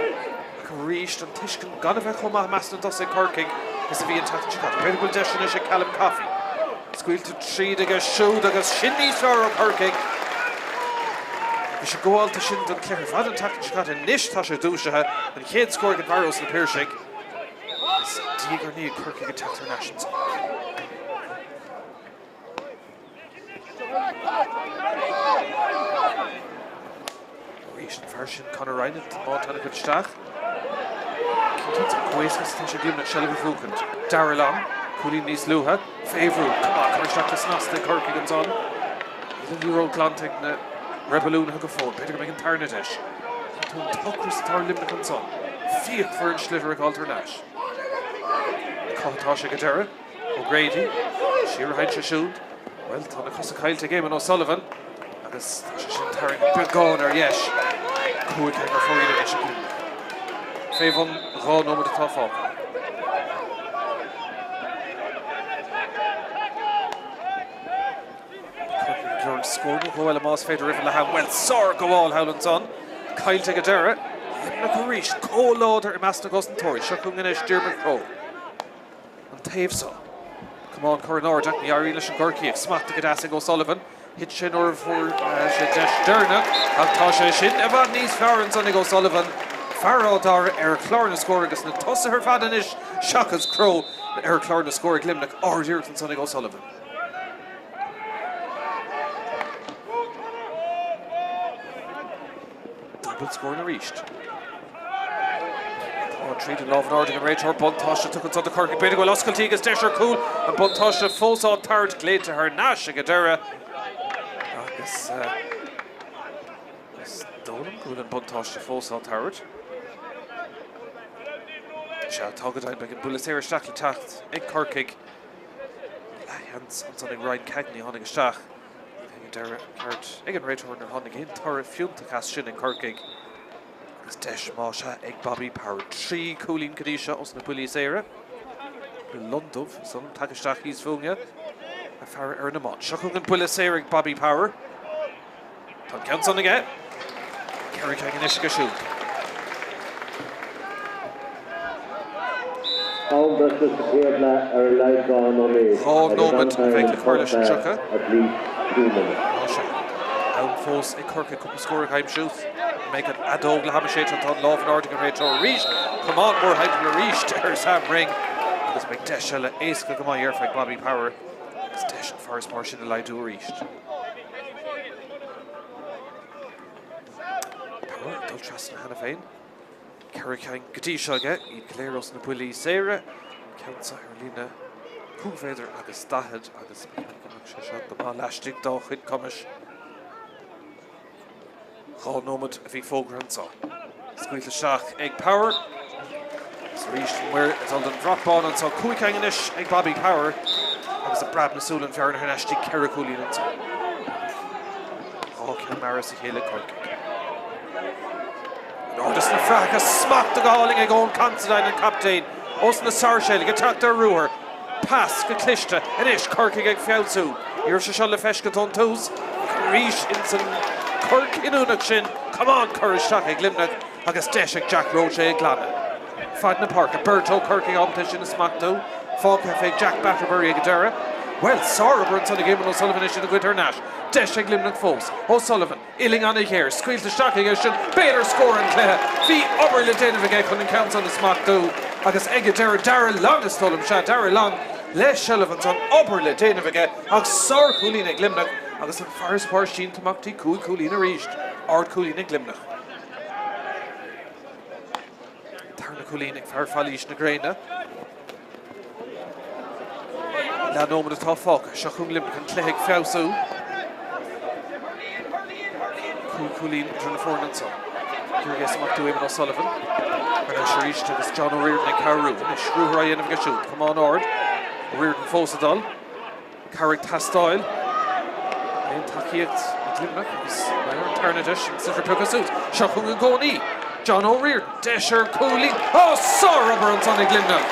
ach arís an tuiscint gan a bheith chomh maith i measc na dtosaithe ag Corcaigh is a bhí an tseachtain seo caite. B'fhéidir go bhfuil deis anois ag Callum Coffey. Scaoilte tríd aige siúd agus sin níos fearr ó Chorcaigh. Bhí sé gabhálta sin don chluiche ar fad an tseachtain seo caite. Anois tá sé dúisithe. An chéad scór ag an bhfear ós na Piarsaigh. Agus diaidh ar ndiaidh Corcaigh ag teacht thar n-ais ansan. Arís an fear sin Conor Ryan ag tiomáint an-chuid isteach. Cinnte chomh héasca is atá sé ag Luimneach seilbh a bhuachaint. Darragh Long, cúilín níos luaithe, fé bhrú. Come on, cur isteach go snasta ag Corcaigh ansan. Níl an liathróid glanta ag na reibiliúnaithe go fóill. B'fhéidir go mbeidh an tarna deis. Cinnte an t-ocras atá ar Luimneach ansan. Fíochmhar an sliotar ag fháilt thar n-ais. Cá atá sé go deireadh? O'Grady, siar a théann sé siúd. Bhuel, tá na cosa caillte ag Eamon O'Sullivan agus tá sé sin tarraingthe beagán ar dheis. 5 chéim ar fóraoil anois ag Luimneach. Fé bhun 2 nóiméad atá fágtha. Corcaigh ag lorg scór nó dhó eile más féidir roimh an leath-am. Bhuel, sárghabháil thall ansan. Caillte ag an deireadh. Luimneach arís chomh láidir i measc na gcosantóirí. Seo chugainn anois Diarmuid Crowe. An taobh so. Camán curtha in airde ach ní éiríonn leis an gCorcaíoch. Smachtaithe go deas ag O'Sullivan. Thit sé nuair a fuair sé deis deireanach ach tá sé sin i bhfad níos fearr ansan ag O'Sullivan. Fear Áth Dara ar chlár na scór agus na tosaithe ar fad anois seachas Crowe ar chlár na scór ag Luimneach. Ard-iarracht ansan ag O'Sullivan. bhfuil scóranna arís? Tá tríd an lámh in airde ag an réiteoir. Buntáiste tugtha anso do Chorcaigh. B'fhéidir go bhfuil oscailtí agus deis ar chúl. An buntáiste fós á tabhairt. Glaoite thar n-ais ag an deireadh agus is dóigh liom go bhfuil an buntáiste fós á tabhairt. Sea, tá go deimhin. Beidh an buille saor isteach le teacht ag Corcaigh. Leathsheans ansan ag Ryan Cagney a tháinig isteach. Ag an deireadh, ceart ag an réiteoir nár tháinig aon toradh fiúntach as sin ag Corcaigh agus deis más ea ag Bobby Power. 3 cúilín go dtí seo os na buillí saora. Londubh san tagtha isteach thíos fúinne ag faire ar an iomáint. Seo chugainn buille saor ag Bobby Power. Tá an ceann san aige. 4 cinn anois aige siúd. Am breise sa chéad leath ar a laghad 2 nóiméad. 2 nóiméad a bheidh le cur leis an 30. At least two minutes. Tá sé. Am fós ag Corcaigh cúpla scór a aimsiú. An mbeidh an fheadóg leath ama séidte? Tá an lámh in airde ag an réiteoir arís. Camán mórthimpeall arís ar Sam Ring agus beidh deis eile éasca go maith dhearfa ag Bobby Power agus deis an farasbarr sin a laghdú arís. Power ag dul trasna cheana féin. 4 ceann go dtí seo aige, iad go léir os na buillí saora. Ceann seo ar líne 5 mhéadar agus 40 agus ba cheart go mbeadh sé seo go maith laistigh dá chuid cumais. 2 nóiméad a bhí fógartha anseo. Scaoilte isteach ag Power. Agus arís an maor ag dul don bhrat bán anseo. 5 ceann anois ag Bobby Power agus ag preab na súl an bhearna thar n-ais dtí 4 cúilín anseo. 2 ceann mear as a chéile ag Corcaigh. In airde sna fraitheacha, smachtaithe go hálainn ag Eoin Considine, an captaen, os na Sáirséalaigh ag teacht ar ruathar. Pas go cliste anois, Corcaigh ag feabhsú. Ní raibh sé seo le feiscint ón tús ach arís ins an cor cinniúnach sin, camán curtha isteach ag Luimneach agus deis ag Jack Roche é a ghlanadh. Fad na páirce, beirt ó Chorcaigh ábalta é sin a smachtú. Fágtha fé Jack Batterbury ag an deireadh. Bhuel, sárobair ansan ag Eamon O'Sullivan é sin a ghoid thar n-ais. Deis ag Luimneach fós. O'Sullivan. Uillinn an-ghéar, scaoilte isteach aige sin, béal ar scór an chluiche. Bhí obair le déanamh aige chun an ceann san a smachtú agus ag an deireadh, Darragh Long is dóigh liom, sea, Darragh Long le seilbh ansan, obair le déanamh aige ach sárchúilín ag Luimneach agus an farasbarr sínte amach dtí 5 chúilín arís, ardchúilín ag Luimneach. Tarna cúilín ag fear Phailís na Gréine. Leath nóiméad atá fágtha. Seo chugainn Luimneach, an cluiche ag feabhsú. 5 chúilín idir na foirne anseo. Iarraidh é a smachtú Eamon O'Sullivan. Thar n-ais arís agus John O'Riordan ag cabhrú. Anois ruathar á dhéanamh aige siúd. Camán ard. O'Riordan fós ag dul. Cabhair ag teastáil. Aon tacaíocht ag Luimneach agus ar an tarna deis an sliotar pioctha suas. Seo chugainn i gcónaí John O'Riordan. Deis ar chúilín. Ó, sárobair ansan ag Luimneach!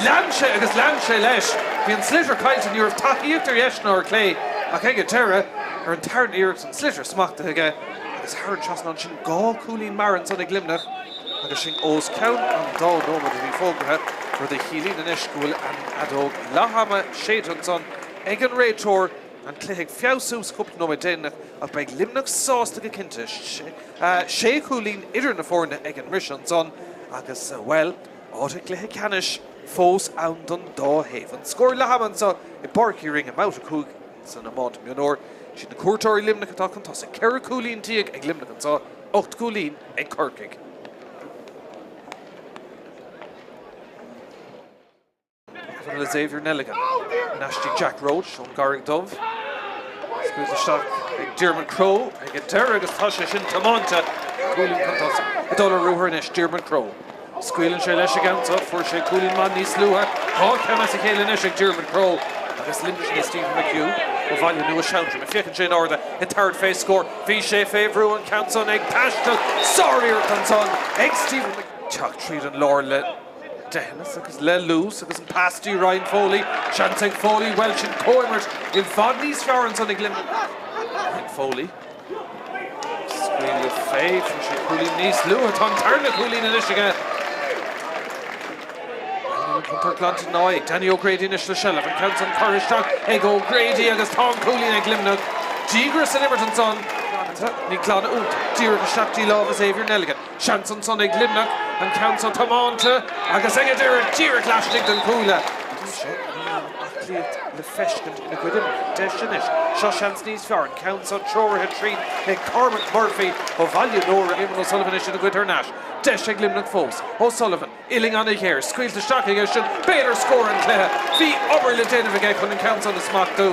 Lean sé agus lean sé leis. Bhí an sliotar caillte, ní raibh tacaíocht ar dheis ná ar chlé ach ag an deireadh, ar an tarna iarracht, an sliotar smachtaithe aige agus thar an trasnán sin 2 chúilín mear ansan ag Luimneach. Agus sinn os cionn an dá nóiméad a bhí fógartha, rud a chiallaíonn anois go bhfuil an fheadóg leath ama séidte ansan ag an réiteoir, an cluiche ag feabhsú sa chúpla nóiméad déanach ach beidh Luimneach sásta go cinnte. Sé chúilín idir na foirne ag an mbriseadh ansan agus, bhuel, áit i gcluiche ceannais fós ann don dá thaobh. An scór leath ama anseo i bPáirc Uí Rinn i mBabhta 5 san iomáint mionúr. Siad na cuairteoirí Luimneach atá chun tosaigh. 14 cúilín ag Luimneach anseo. 8 gcúilín ag Corcaigh. Le Xavier Nelligan. In aiste Jack Roche ón gCarraig Dubh. Scaoilte isteach ag Diarmuid Crowe ag an deireadh agus tá sé sin tiomáinte. Cúilín chun tosaigh. Ag dul ar ruathar anois Diarmuid Crowe. Scaoileann sé leis an gceann seo. Fuair sé cúilín maith níos luaithe. 2 cheann as a chéile anois ag Diarmuid Crowe agus Luimneach le Stephen McHugh ó Bhaile Nua Seantraim. Féachann sé in airde ag tabhairt fé scór. Bhí sé fé bhrú an ceann san ag taisteal. Sáriarracht ansan ag Stephen McHugh. Teacht tríd an lár le deicheannas agus le luas agus an pas dtí Ryan Foley. Seans ag Foley. Bhuel sin comhimirt i bhfad níos fearr ansan ag Luimneach. Ryan Foley. Scaoileadh fé, fuair sé cúilín níos luaithe, tá an tarna cúilín anois aige. An contúirt glanta ná é. Danny O'Grady anois le seilbh, an ceann san curtha isteach ag O'Grady agus tá an cúilín ag Luimneach. Díograis san imirt ansan. Ní glanadh iontach, díreach isteach dtí lámha Xavier Nelligan. Seans ansan ag Luimneach, an ceann san tiomáinte agus ag an deireadh díreach laistigh den chuaille. Cliath le feiscint ina gcuid imeartha. Deis anois. Seo seans níos fearr. An ceann seo treoraithe tríd ag Cormac Murphy ó Bhaile Nóra. Éamonn O'Sullivan anois ina gcuid thar n-ais. Deis ag Luimneach fós. O'Sullivan, uillinn ana-ghéar, scaoilte isteach aige sin. B'fhéidir scór an chluiche. Bhí obair le déanamh aige chun an ceann san a smachtú.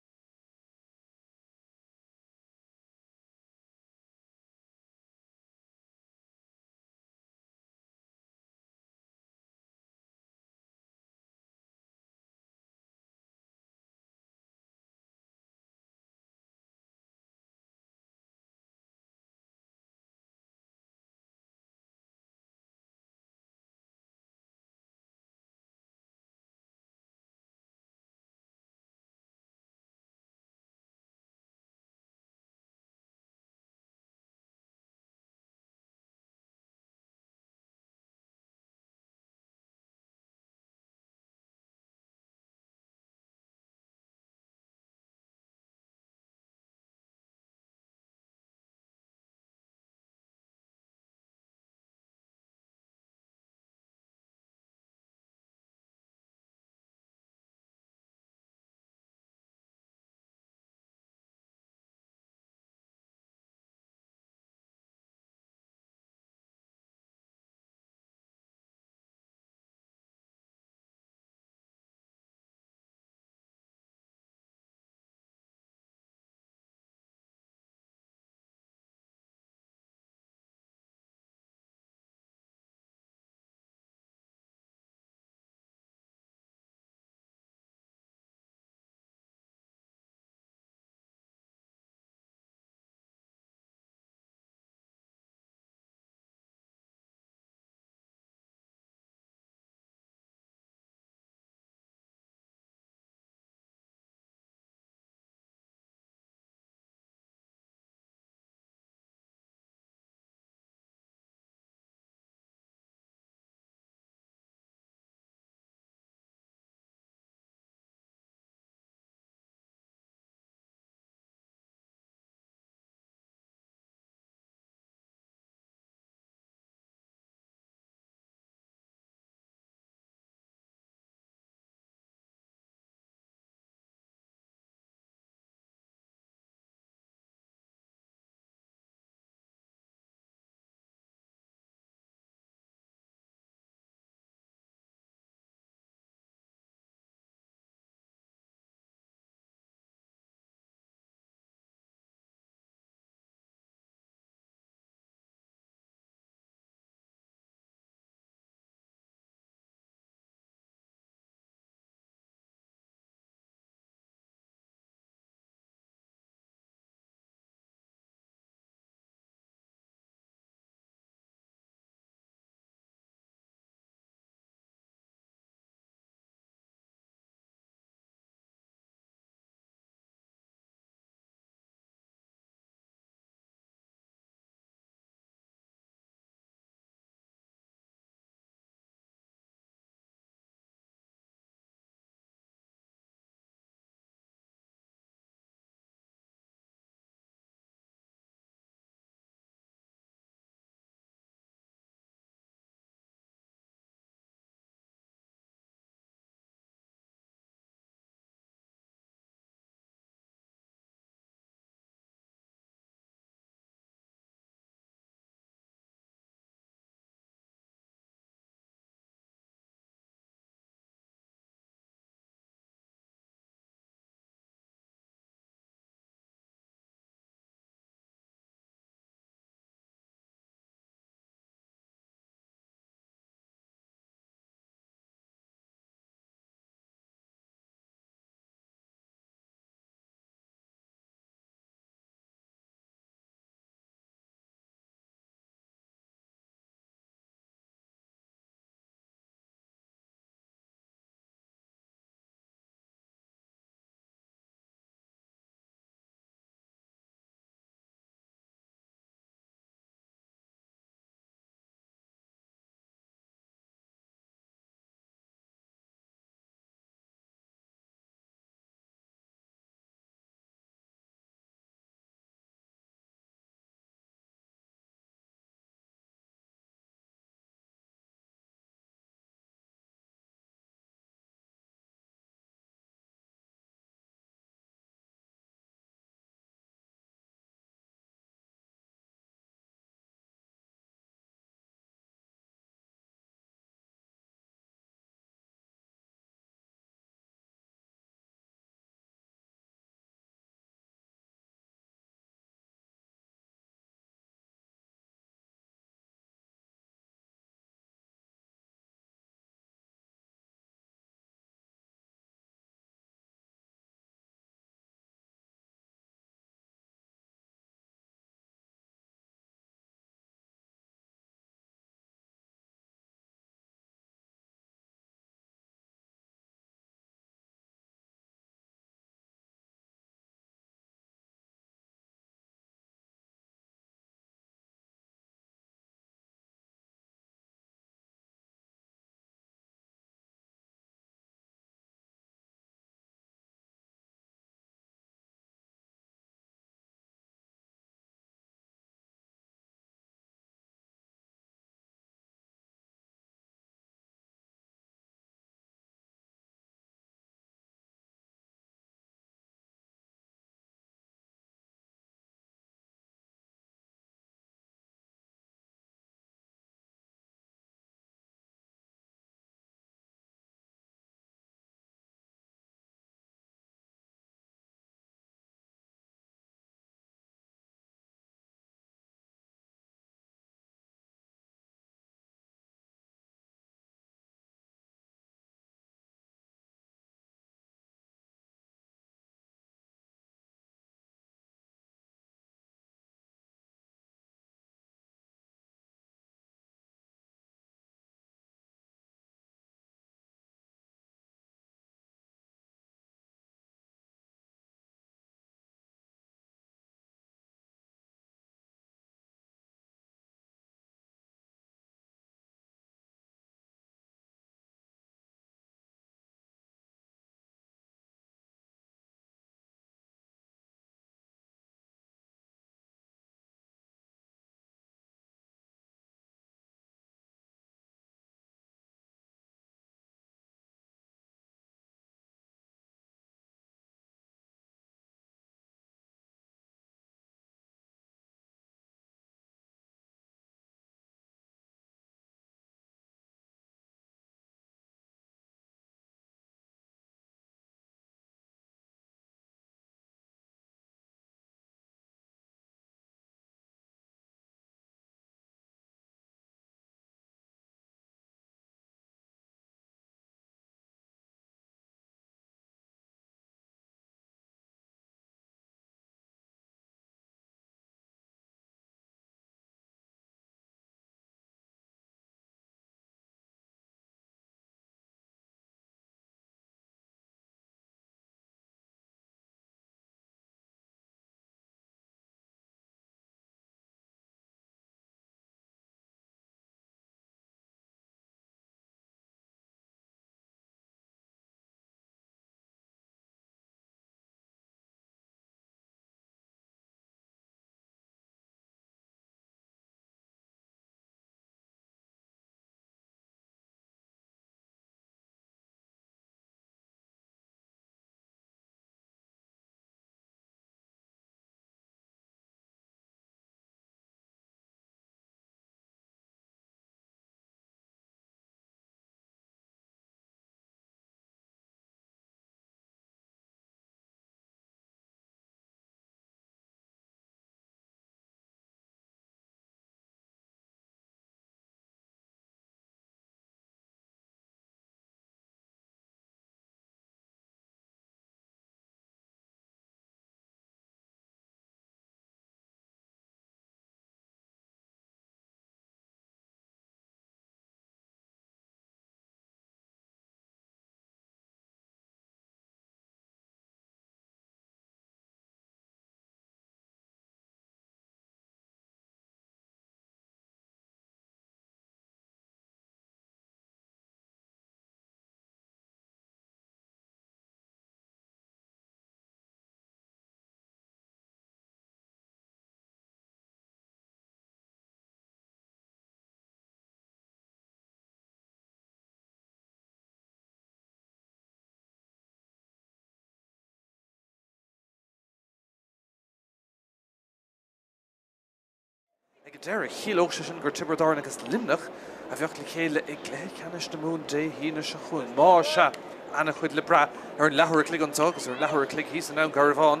deireadh, chiallódh sé sin gur Tiobraid Árann agus Luimneach a bheadh le chéile i gcluiche ceannais na Mumhan Dé hAoine seo chugainn. Má sea, ana-chuid le brath ar an leathuair a chloig anseo agus ar an leathuair a chloig thíos i nDún Garbhán.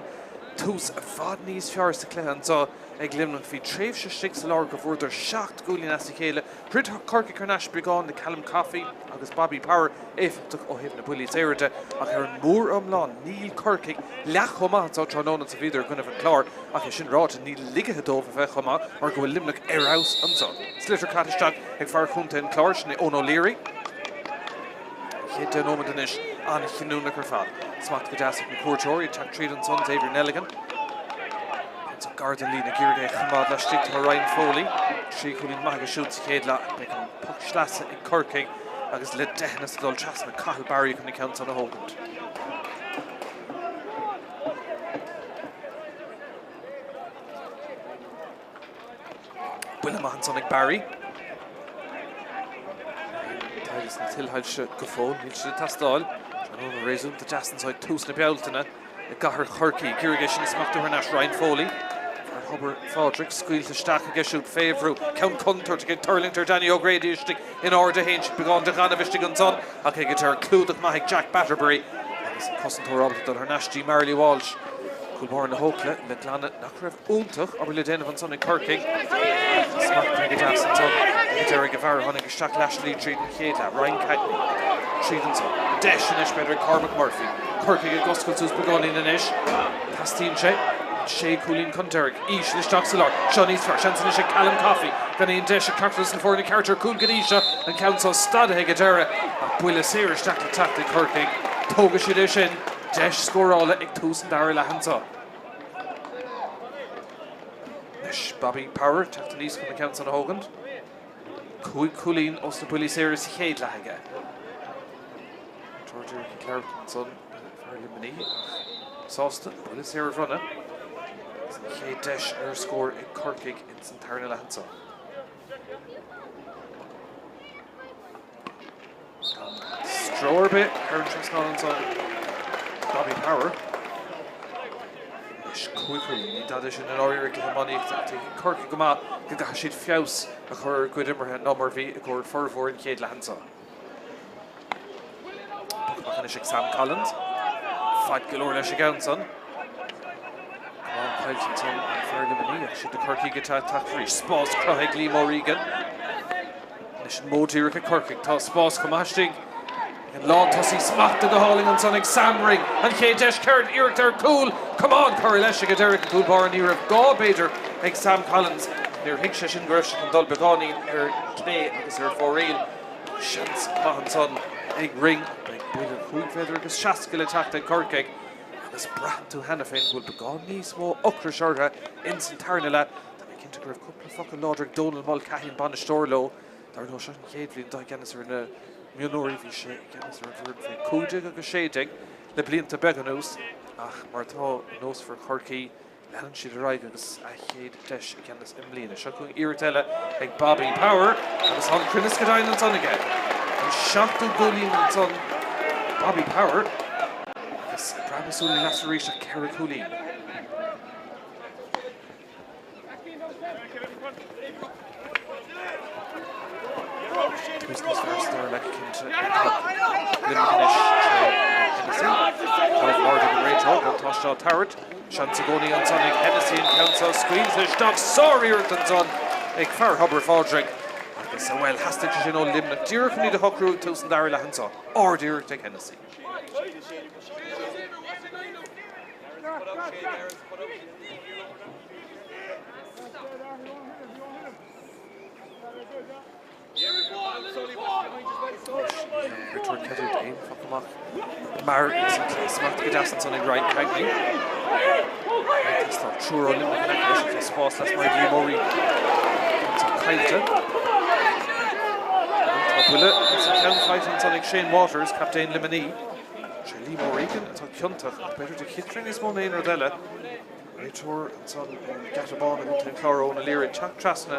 Tús i bhfad níos fearr sa chluiche anseo ag Luimneach. Bhí tréimhse istigh sa lár go bhfuaireadar 7 gcúilín as a chéile. Throid Corcaigh thar n-ais beagán le Callum Coffey agus Bobby Power éifeachtach ó thaobh na buillí saora de ach ar an mór-iomlán níl Corcaigh leath chomh maith anseo tráthnóna is a bhíodar i gcoinnibh an Chláir ach é sin ráite níl ligthe dóibh a bheith chomh maith mar go bhfuil Luimneach ar fheabhas anseo. Sliotar caite isteach ag fear chontae an Chláir, sin é Eoin O'Leary. An chéad 10 nóiméad anois an-chinniúnach ar fad. Smacht go deas ag na cuairteoirí ag teacht tríd ansan Xavier Nelligan. Ansan gar don líne ag iarraidh é a choimeád laistigh tá Ryan Foley. 3 chúilín maith aige siúd sa chéad leath. Beidh an poc sleasa ag Corcaigh agus le deicheanna ag dul trasna Cathal Barry chun an ceann san a thógaint. Buille maith ansan ag Barry. Agus na tuilshoilse go fóill, níl siad ag teastáil. Tráthnóna réasúnta deas anseo ag tús na Bealtaine i gcathair Chorcaí. Ag iarraidh é sin a smachtú thar n-ais Ryan Foley. Fear Thobar Phádraig scaoilte isteach aige siúd fé bhrú. Ceann contúirteach ag tuirlingt ar Danny O'Grady istigh in airde fhéin. Beagán de ghaineamh istigh ansan ach ag an deireadh clúdach maith ag Jack Batterbury agus an cosantóir ábalta dul thar n-ais dtí Marley Walsh. Cúl báire na hEochla le glanadh nach raibh iontach obair le déanamh ansan ag Corcaigh. Smachtaithe go deas ansan ag an deireadh ag an bhfear a tháinig isteach leathshlí tríd an chéad leath, Ryan Cagney. Tríd ansan. Deis anois b'fhéidir ag Cormac Murphy. Corcaigh ag oscailt suas beagáinín anois. Teastaíonn sé. Sé chúilín chun deiridh. Íseal isteach sa lár. Seo níos fearr. Seans anois ag Callum Coffey. Gan aon deis ag ceachtar de na foirne ceart ar chúl go dtí seo. An ceann seo stadaithe ag an deireadh. Ach buille saor isteach le teacht ag Corcaigh. Tógfaidh siad é sin. Deis scórála ag tús an dara leath anseo. Anois Bobby Power teacht aníos chun an ceann san a thógaint. 5 chúilín ós na buillí saora sa chéad leath aige. George ag labhairt ansan le fear Luimnigh ach sásta buille saor a bhronnadh. Agus an chéad deis ar scór ag Corcaigh ins an tarna leath anseo. Gan stró ar bith thar an trasnán ansan Bobby Power. Anois 5 chúilín, ní dada sin i ndáiríre i gcluiche iománaíochta ach tuigeann Corcaigh go maith go gcaithfidh siad feabhas a chur ar a gcuid imeartha ná mar a bhí i gcomhair formhór an chéad leath anseo. Poc amach anois ag Sam Collins. Fad go leor leis an gceann san. Camán caillte ansan ag fear Luimnigh ach siad na Corcaígh atá ag teacht arís. Spás cruthaithe ag Liam O'Regan. Anois an modh díreach ag Corcaigh. Tá spás chomh maith istigh ag an lántosaí. Smachtaithe go hálainn ansan ag Sam Ring. An chéad deis céard? Iarracht ar chúl. Camán curtha leis ag an deireadh an cúl báire. Ní raibh gá, b'fhéidir, ag Sam Collins. Níor thuig sé sin go raibh sé chun dul beagáinín ar clé agus ar fóraoil. Seans maith ansan ag Ring. Beidh buille 5 mhéadar agus 60 le teacht ag Corcaigh agus braitheann tú cheana féin go bhfuil beagán níos mó ocrais orthu ins an tarna leath. Tá mé cinnte go raibh cúpla focal láidir ag Dónal Mulcahy, an bainisteoir, leo. Dar ndóigh, seo an chéad bhliain dó i gceannas ar na mionúirí. Bhí sé i gceannas ar an bhfoireann faoi 15 agus 16 le blianta beaga anuas ach mar atá nós fir Chorcaí, leanann siad ar aghaidh agus a chéad deis i gceannas i mbliana. Seo chugainn iarracht eile ag Bobby Power agus tá an cruinneas go deimhin ansan aige. An seachtú cúilín ansan Bobby Power agus ag breathnú súil leas arís ach 4 chúilín. Tús níos fearr sa dara leath cinnte ag Corcaigh. Luimneach anois tré Hennessy. Lámh láidir ag an réiteoir, buntáiste á tabhairt. Seans i gcónaí ansan ag Hennessy an ceann seo scaoilte isteach. Sár-iarracht ansan ag fear Thobar Phádraig. Agus, bhuel, theastaigh sé sin ó Luimneach díreach chun iad a shocrú ag tús an dara leath anseo. Ard-iarracht ag Hennessy. Ag tabhairt cead aon phoc amach mar is an clé smacht go deas ansan ag Ryan Cagney. Tá triúr ó Luimneach in aice leis tá spás lasmuigh ag Liam O'Regan. Tá caillte. Tá buille sa cheann faighte ansan ag Shane Waters, captaen Luimnigh. Sé Liam O'Regan atá ciontach ach b'fhéidir de chiotraí níos mó ná aon rud eile. Réiteoir ansan ón Geata Bán i gContae an Chláir Eoin O'Leary ag teacht trasna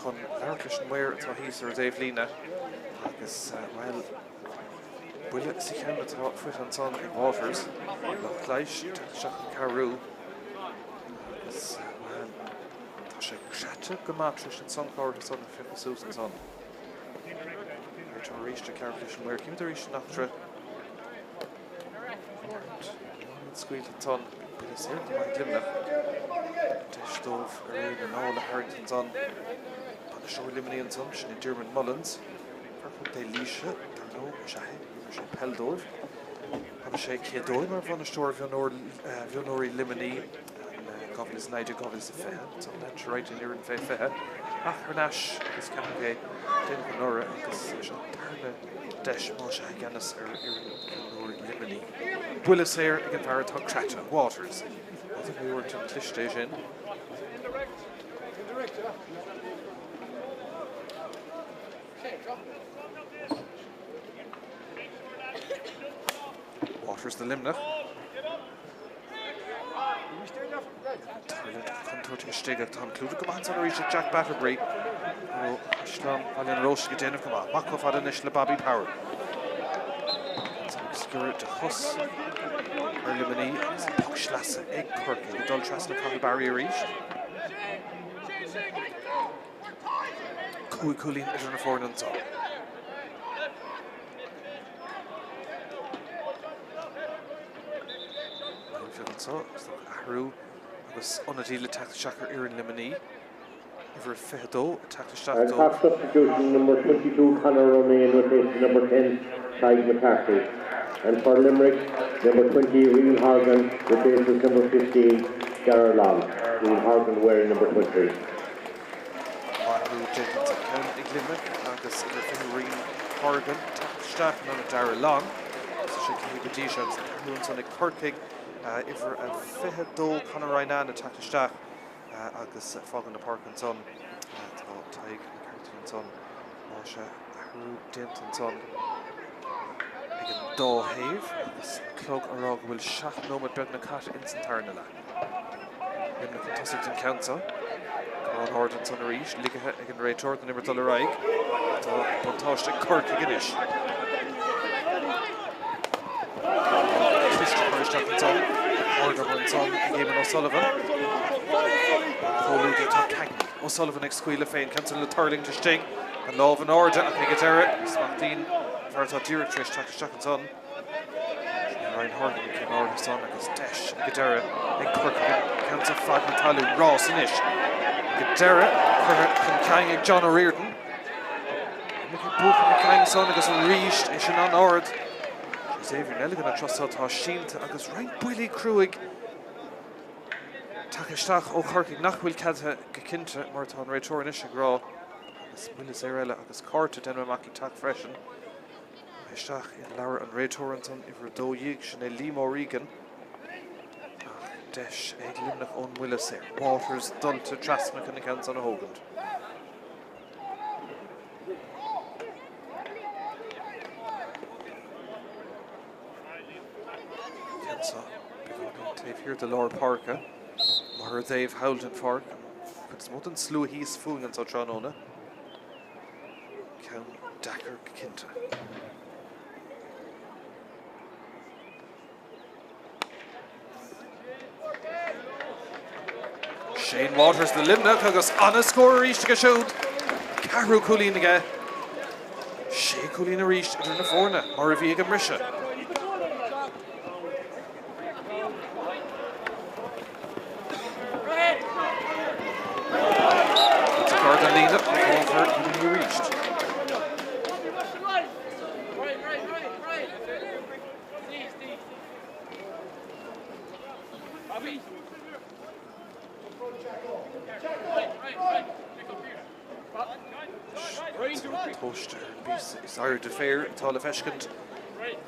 chun labhairt leis an maor atá thíos ar an dtaobh líne agus, bhuel, buille sa cheann atá faighte ansan ag Waters. Lucht leighis ag teacht isteach chun cabhrú agus, bhuel, tá. sé creata go maith tar éis an sonchlár san a phiocadh suas ansan. Réiteoir arís ag labhairt leis an maor. Címid arís an eachtra. An scaoilte ansan. Buille saor go maith ag Luimneach. Deis dóibh ar aon anáil a tharraingt ansan. Bainisteoir Luimnigh ansan, sin é Diarmuid Mullins. Fear Chontae Laoise, dar ndóigh, is ea é. D'imir sé peil dóibh. Tháinig sé céadóir mar bhainisteoir mhionúirí Luimnigh in 2019, 2020. So lean sé ar aghaidh den fhoireann fé 20 ach thar n-ais agus ceapadh é déanach anuraidh agus seo an tarna deis más ea i gceannas ar fhoireann mhionúir Luimnigh. Buille saor ag an bhfear atá craite, Waters. N'fheadar cé dúirt an cliste é sin. Waters do Luimneach. Tuirlingt contúirteach istigh ach tá an clúdach go maith ansan arís ag Jack Batterbury ó Chaisleán Bhaile an Róistigh ag déanamh go maith. Amach chomh fada anois le Bobby Power. Ansan ag sciorradh de chos ar Luimnigh agus an poc sleasa ag Corcaigh ag dul trasna Cathal Barry arís. 5 cúilín idir na foirne anseo. Bheag anseo agus tá athrú agus ionadaí le teacht isteach ar fhoireann Luimnigh. Uimhir 22 ag teacht isteach dóibh. Cork substitution number 22 Conor Ronayne replaces number 10 Tadhg McCarthy and for Limerick number 20 Rian Horgan replaces number 15 Darragh Long. Rian Horgan wearing number 20. Athrú déanta sa cheann ag Luimneach agus uimhir 20 Rian Horgan ag teacht isteach in ionad Darragh Long. Tá sé cluiche go dtí seo agus an t-athrú ansan ag Corcaigh, uimhir 22 Conor Rynane ag teacht isteach agus ag fágáil na páirce ansan. Tá Tadhg McCarthy ansan. Más ea, athrú déanta ansan ag an dá thaobh agus an clog á rá go bhfuil 7 nóiméad beagnach caite ins an tarna leath. Luimneach chun tosaigh den cheann seo. Camán ard ansan arís, ligthe ag an réiteoir don imirt dul ar aghaidh. Tá buntáiste ag Corcaigh anois. Cliste curtha isteach ansan. Ardobair ansan ag Eamon O'Sullivan. Chomh luath tá Cagney. O'Sullivan ag scaoileadh féin. Ceann san le tuirlingt istigh. An lámh in airde ach ag an deireadh smachtaíonn an fear atá díreach tar éis teacht isteach ansan. Ryan Horgan ag céim áirithe san agus deis ag an deireadh ag Corcaigh an ceann seo fad na talún. Rás anois. Ag an deireadh curtha chun cinn ag John O'Riordan. Ag buachan na cinn san agus arís é sin an-ard. Xavier Nelligan an tráth seo atá sínte agus roinnt buillí cruaidh tagtha isteach ó Chorcaigh nach bhfuil ceadaithe go cinnte mar atá an réiteoir anois ag rá agus buille saor eile agus cárta déanaim amach ag teacht freisin. Isteach i leabhar an réiteora ansan, uimhir 12, sin é Liam O'Regan. Ach deis ag Luimneach ón mbuille saor. Waters dulta trasna chun an ceann san a thógaint. Ceann seo beagáinín taobh thiar de lár páirce. Amuigh ar an dtaobh thall den pháirc. An chuid is mó den slua thíos fúinn anseo tráthnóna. Ceann deacair go cinnte. Shane Waters do Luimneach agus an-scór arís aige siúd. Ceathrú cúilín aige. Sé cúilín arís idir na foirne, mar a bhí ag an mbriseadh. Gar don líne, ábhar imní arís. Tomhaiste ar an bpíosa is airde féir atá le feiscint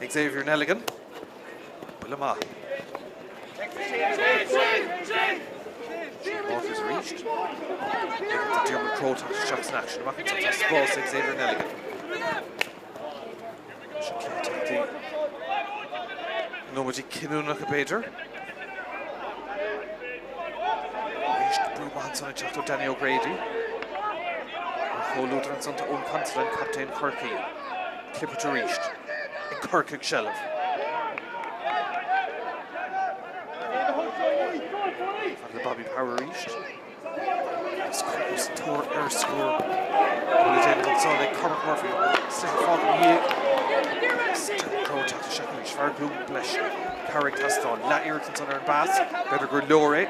ag Xavier Nelligan. Buille maith. Waters arís. Ag Diarmuid Crowe teacht isteach san aicsean. Amach anseo tá spás ag Xavier Nelligan. Seo cluiche Nóiméidí cinniúnacha b'fhéidir. Arís brú maith ansan ag teacht ó Danny O'Grady. Ar chomhluadar ansan tá Eoin Considine, captaen Chorcaí. Clibirt arís ag Corcaigh seilbh. Fad le Bobby Power arís. Agus cuireadh sa tóir ar scór atá le déanamh ansan ag Cormac Murphy. Sliotar fágtha ina dhiaidh. Agus Derek Crowe ag teacht isteach arís. Fear Glúin leis. Cabhair ag teastáil. Leath-iarracht ansan ar an bpas. B'fhéidir gur leor é.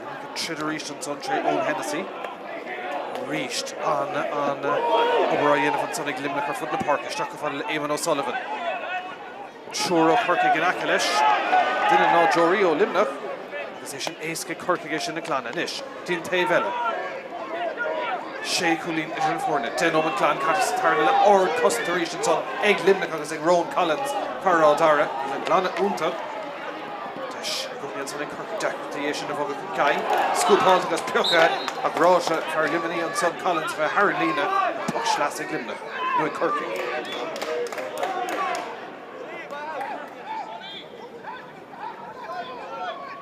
Ag troid arís ansan tré Eoin Hennessy. Arís an obair á dhéanamh ansan ag Luimneach ar fud na páirce. Isteach chomh fada le Eamon O'Sullivan. Triúr ó Chorcaigh in aice leis, duine ná deoraí ó Luimneach, agus é sin éasca ag Corcaigh é sin a ghlanadh anois. Dtí an taobh eile. Sé chúilín idir na foirne. 10 nóiméad glan caite sa tarna leath. Ard-chosaint arís ansan ag Luimneach agus ag Rohan Collins, fear Ráth Dara. Agus an glanadh iontach. Deis i gcónaí ansan ag Corcaigh deacrachtaí é sin a bhogadh chun cinn. Scuabáilte agus pioctha ach ráite fear Luimnigh ansan Collins a bheith thar an líne. An poc sleasa ag Luimneach nó ag Corcaigh.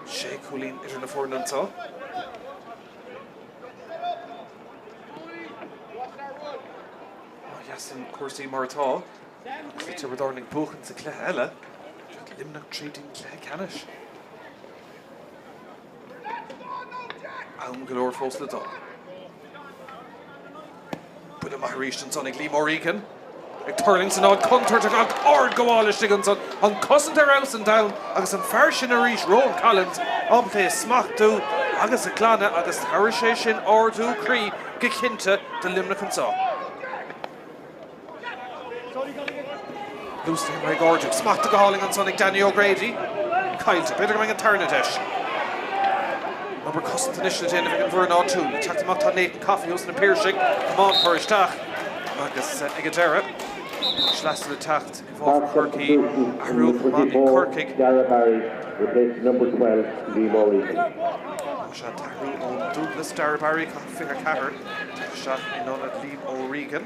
Sé chúilín idir na foirne anseo. Má sheasann cúrsaí mar atá, agus le Tiobraid Árann ag buachan sa chluiche eile, beidh Luimneach tríd an gcluiche ceannais. Am go leor fós le dul. Buille maith arís ansan ag Liam O'Regan. Ag tuirlingt san áit contúirteach ach ardghabháil istigh ansan. An cosaint ar fheabhas an domhain agus an fear sin arís, Rohan Collins, ábalta é a smachtú agus a ghlanadh agus tabharfaidh sé sin ardú croí go cinnte do Luimneach anseo. Luas na himeartha ag ardú. Smachtaithe go hálainn ansan ag Danny O'Grady. Caillte. B'fhéidir go mbeidh an tarna deis. Obair cosanta anois le déanamh ag an bhfoireann áitiúil. Ag teacht amach tá Nathan Coffey ós na Piarsaigh. Camán curtha isteach agus ag an deireadh, sleasa le teacht i bhfabhar Chorcaí. Athrú chomh maith ag Corcaigh. Darragh Barry replaces number 12, Liam O'Regan. Tá sé an t-athrú ón Dúglas, Darragh Barry, caitheamh 24, teacht isteach in ionad Liam O'Regan.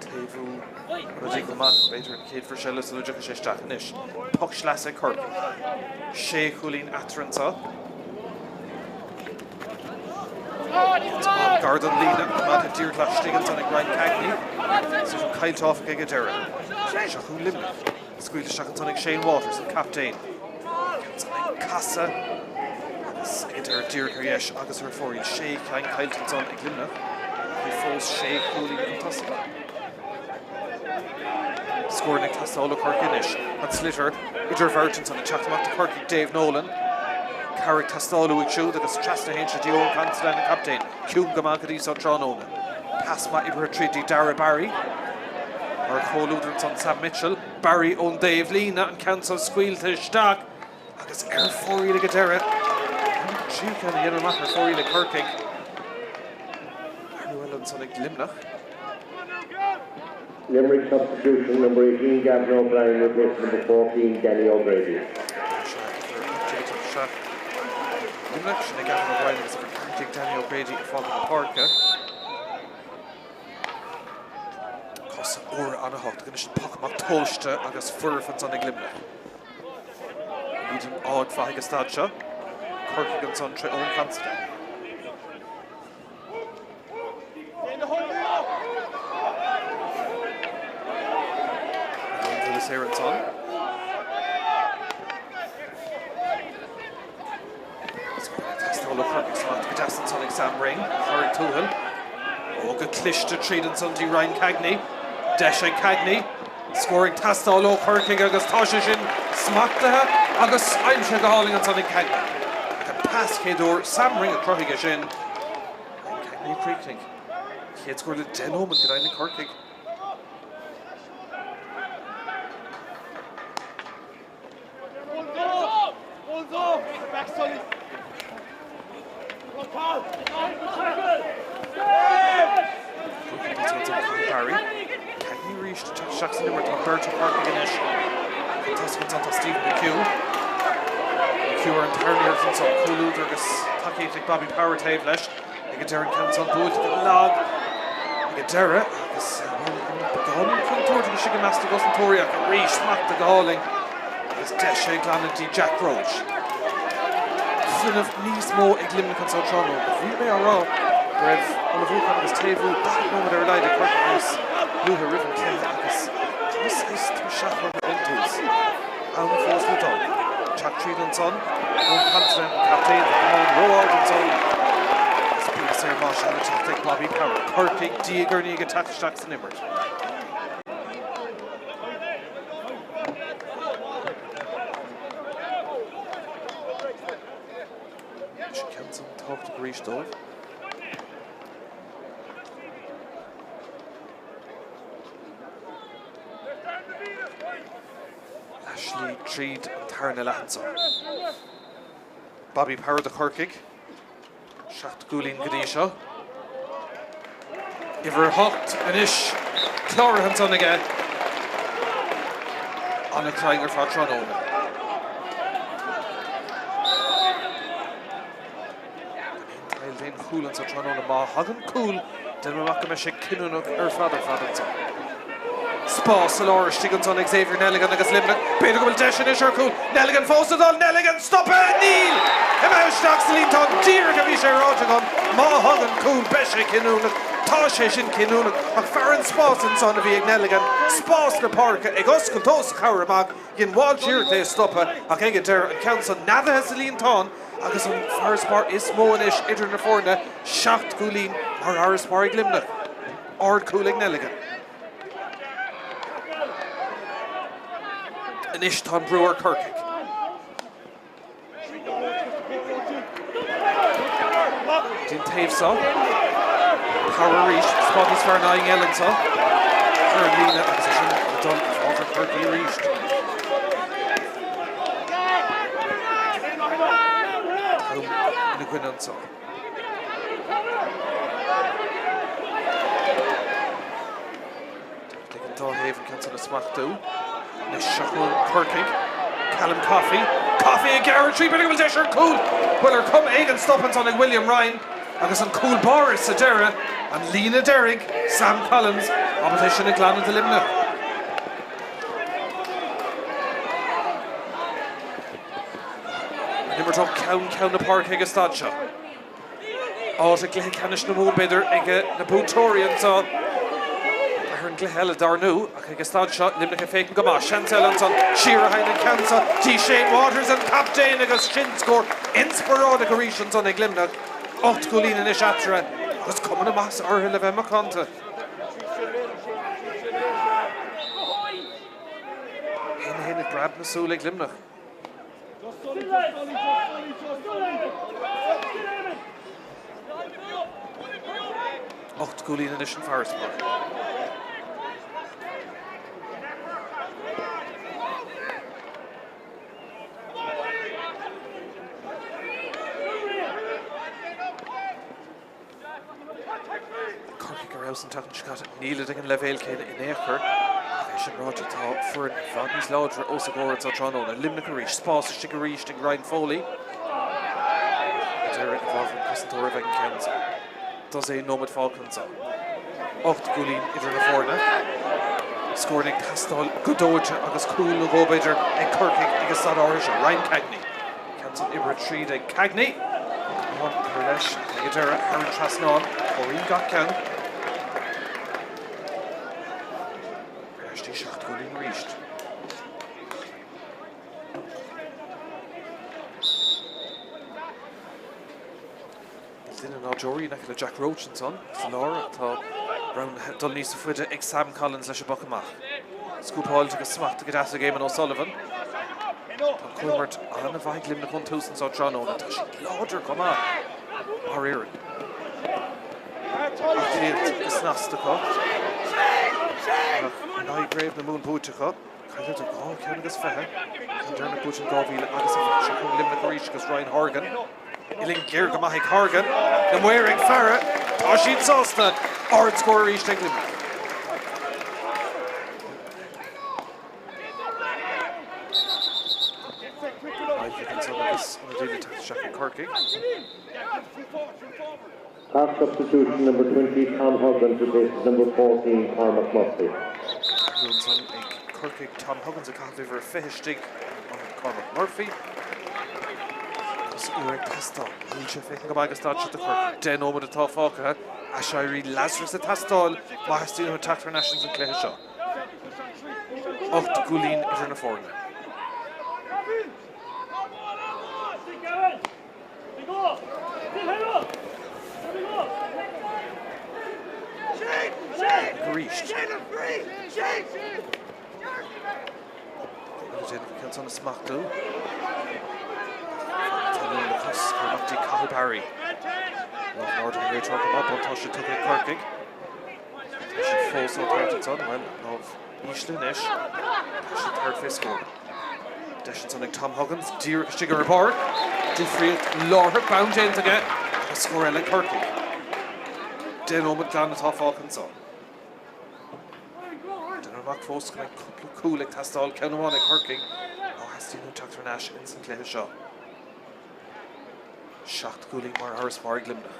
Taobhú rudaí go maith, b'fhéidir an chéad bhris eile sula dtiocfaidh sé isteach anois. Poc sleasa ag Corcaigh. Sé chúilín eatarthu anseo. Gar don líne, coimeádta díreach laistigh ansan ag Ryan Cagney. Sliotar caillte áfach ag an deireadh. Seo chugainn Luimneach. Scaoilte isteach ansan ag Shane Waters, an captaen. Ansan ag casadh agus ag an deireadh díreach ar dheis agus ar fóraoil. Sé cheann caillte ansan ag Luimneach. Ach é fós sé chúilín chun tosaigh. Scóranna ag teastáil ó Chorcaigh anois. An sliotar idir bheirt ansan ag teacht amach do Chorcaigh, Dave Nolan. Cabhair ag teastáil uaidh siúd agus trasna a théann sé dtí Eoin Considine, an captaen. Ciúin go maith go dtí so tráthnóna. Pas maith oibrithe tríd dtí Darragh Barry. Ar a chomhluadar ansan Sam Mitchell, Barry ón dtaobh líne, an ceann so scaoilte isteach agus ar fóraoil ag an deireadh. Trí cheann a dhéanamh amach ar fóraoil ag Corcaigh. Athrú eile ansan ag Luimneach. Limerick substitution, number 18 Gavin O'Brien replaces number 14 Danny O'Grady. Luimneach, sin é Gavin O'Brien agus uimhir 14 Danny O'Grady ag fágáil na páirce. Cosa úra an-tábhachtach anois an poc amach tomhaiste agus foirfe ansan ag Luimneach. Iad in áit mhaith ag an staid seo. Corcaigh ansan tré Eoin Considine. An bhfuil is air ansan? Teastáil ó Chorcaigh smachtaithe go deas ansan ag Sam Ring, Pádraig Tuathail. Ó go cliste tríd ansan dtí Ryan Cagney. Deis ag Cagney. Scór ag teastáil ó Chorcaigh agus tá sé sin smachtaithe agus aimsithe go hálainn ansan ag Cagney. Ach an pas chéad uair, Sam Ring a chruthaigh é sin. Ryan Cagney a chríochnaigh. Chéad scór le 10 nóiméad go deimhin ag Corcaigh. Barry. Cagney arís isteach san imirt. Tá beirt ó Chorcaigh anois. Chun tosaigh ansan tá Stephen McHugh. McHugh ar an tarna iarracht ansan. Comhluadar agus tacaíocht ag Bobby Power taobh leis. Ag an deireadh an ceann san buailte go lag ag an deireadh agus beagán contúirt agus i measc na gcosantóirí ach arís smachtaithe go hálainn agus deis é glanadh dtí Jack Roche. Fuinneamh níos mó ag Luimneach anso tráthnóna. Bhí mé á rá go raibh ullmhúchán agus taobhú 40 nóiméad ar a laghad ag Corcaigh níos luaithe roimh an cluiche agus tá saghas tuirseach orthu ón tús. Am fós le dul. teacht tríd ansan. Eoin Considine, an captaen, tá an camán ró-ard ansan. Agus buille saor maith seo ag teacht ag Bobby Power. Corcaigh diaidh ar ndiaidh ag teacht isteach san imirt. Sin ceann san tábhachtach arís dóibh. Leathshlí tríd an tarna leath anso. Bobby Power do Chorcaigh. 7 gcúilín go dtí seo. Uimhir 8 anois cláraithe ansan aige. An-chlaing ar fad tráthnóna. Gan aon tadhall d'aon chúl anso tráthnóna. Má thagann cúl, déanaim amach go mbeidh sé cinniúnach ar fad ar fad anso. Spás sa lár istigh ansan ag Xavier Nelligan agus Luimneach. B'fhéidir go bhfuil deis anois ar chúl. Nelligan fós ag dul. Nelligan stoptha! Níl! Imithe isteach sa líontán díreach a bhí sé ráite agam. Má thagann cúl, beidh sé cinniúnach. Tá sé sin cinniúnach. Ach fear an spás ansan a bhí ag Nelligan. Spás na páirce ag oscailt os a chomhair amach. Dhein Walsh iarracht é a stopadh ach ag an deireadh, an ceann san neadaithe sa líontán agus an farasbarr is mó anois idir na foirne, 7 gcúilín mar fharasbarr ag Luimneach. Ardchúl ag Nelligan. Anois tá an brú ar Chorcaigh. Dtí an taobh seo. Power arís. Spás níos fearr ná aon eile anseo. Ar an líne agus é sin ag dul i bhfabhar Chorcaí arís. T-am ina gcoinne anseo. Ag an dá thaobh an ceann san a smachtú. Anois seo chugainn Corcaigh. Callum Coffey. Coffey ag gearradh tríd, b'fhéidir go bhfuil deis ar chúl! Bhuel, ar chuma éigin stop ansan ag William Ryan agus an cúl báire sa deireadh, an líne deiridh, Sam Collins, ábalta é sin a ghlanadh do Luimneach. An imirt ó cheann ceann na páirce ag an staid seo. Áit i gcluiche ceannais na Mumhan, b'fhéidir, ag na buaiteoirí anseo ar an gcluiche eile, dar ndóigh, ach ag an staid seo, Luimneach ag féachaint go maith. Seans eile ansan, siar a thagann an ceann seo dtí Shane Waters, an captaen, agus sin scór inspioráideach arís ansan ag Luimneach. 8 gcúilín anois eatarthu agus cuma na maitheasa orthu le bheith macánta. 1-1 ag preab na súl ag Luimneach. 8 gcúilín anois an farasbarr. Corcaigh ar fheabhas an tseachtain seo caite, nílid ag an leibhéal céanna in aon chor. Ach é sin ráite, tá foireann i bhfad níos láidre os a gcomhair anseo tráthnóna. Luimneach arís, spás istigh arís ag Ryan Foley. Ag deireadh i bhfabhar an chosantóra a bheidh an ceann seo. Dosaen nóiméad fágtha anseo. 8 gcúilín idir na foirne. Scóranna ag teastáil go dóite agus cúl nó dhó b'fhéidir ag Corcaigh ag an staid áirithe seo. Ryan Cagney. Ceann san uimhir 13 Cagney. Amháin cur leis ag an deireadh thar an trasnán. Comhairim gach ceann. Ar ais dtí 7 gcúilín arís. Níl duine ná deoraí in aice le Jack Roche ansan sa lár ach tá roghnaithe dul níos faide ag Sam Collins leis an bpoc amach. Scúpáilte agus smachtaithe go deas ag Eamon O'Sullivan. Tá an chomhimirt an-mhaith ag Luimneach ón tús anso tráthnóna. Tá siad láidir chomh maith mar fhoireann. Aclaíocht go snasta acu. Ach in aghaidh Craobh na Mumhan buaite acu. Cailleadar dhá cheann agus fiche. Ceann deireanach buaite in 2000 agus a bhí. Seo chugainn Luimneach arís agus Ryan Horgan. Uillinn ghéar go maith ag Horgan. Na maoir ag faire. Tá siad sásta. Ardscór arís ag Luimneach. Isaac ansan agus ionadaí le teacht isteach ag Corcaigh. Cork substitution number 20 Tom Huggins replaces number 14 Cormac Murphy. Athrú ansan ag Corcaigh, Tom Huggins ag caitheamh uimhir 20 istigh in ionad Cormac Murphy. Agus uair ag teastáil. Níl sé féachaint go maith ag an staid seo do Chorcaigh. 10 nóiméad atá fágtha. Aiséirí Lazarus ag teastáil má theastaíonn uathu teacht thar n-ais ins an cluiche seo. 8 gcúilín idir na foirne. ansan a smachtú. An talún le cos curtha amach dtí Cathal Barry. Lámh in airde ag an réiteoir chomh maith, buntáiste tugtha ag Corcaigh. Tá siad fós á dtabhairt ansan, bhuel, lámh ísle anois. Tá siad thart fé scór. Deis ansan ag Tom Huggins, díreach istigh ar an bpáirc. Difríocht láithreach bonn déanta aige agus scór eile ag Corcaigh. 10 nóiméad glan atá fágtha anso. Déanamh amach fós go mbeidh cúpla cúl ag teastáil, ceann amháin ag Corcaigh má theastaíonn uathu teacht thar n-ais ins an gcluiche seo. 7 gcúilín mar fharasbarr ag Luimneach.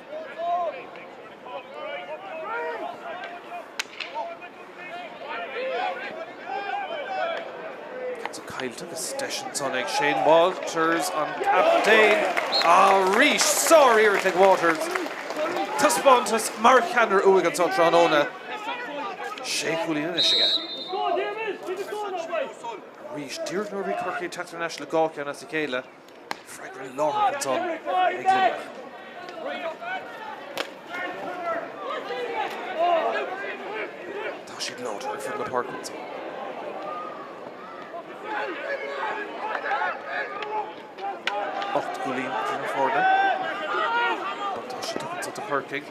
Ceann caillte agus deis ansan ag Shane Walters, an captaen, arís! Sár-iarracht ag Walters. Taispeántas mar cheannaire uaidh anso tráthnóna. Sé chúilín anois aige. Arís, díreach nuair a bhí Corcaigh ag teacht thar n-ais le dhá cheann as a chéile, Freagra láithreach ansan ag Luimneach. Tá siad láidir ar fud na páirce ansan. 8 gcúilín idir na foirne. Buntáiste tugtha anso do Chorcaigh.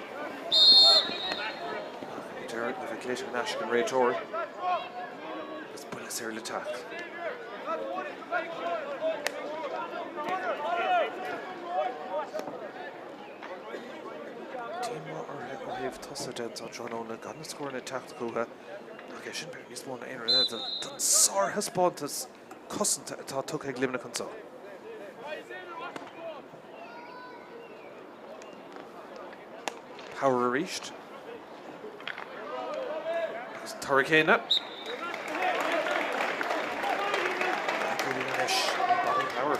Ach ag deireadh le bheith glaoite thar n-ais ag an réiteoir. Agus buille saor le teacht. Díomá orthu ó thaobh tosaigh de anso tráthnóna gan na scóranna ag teacht chucu ach é sin b'fhéidir níos mó ná aon rud eile don sárthaispeántas cosanta atá tugtha ag Luimneach anso. Power arís. Agus an toradh céanna. Cúilín anois ag Bobby Power.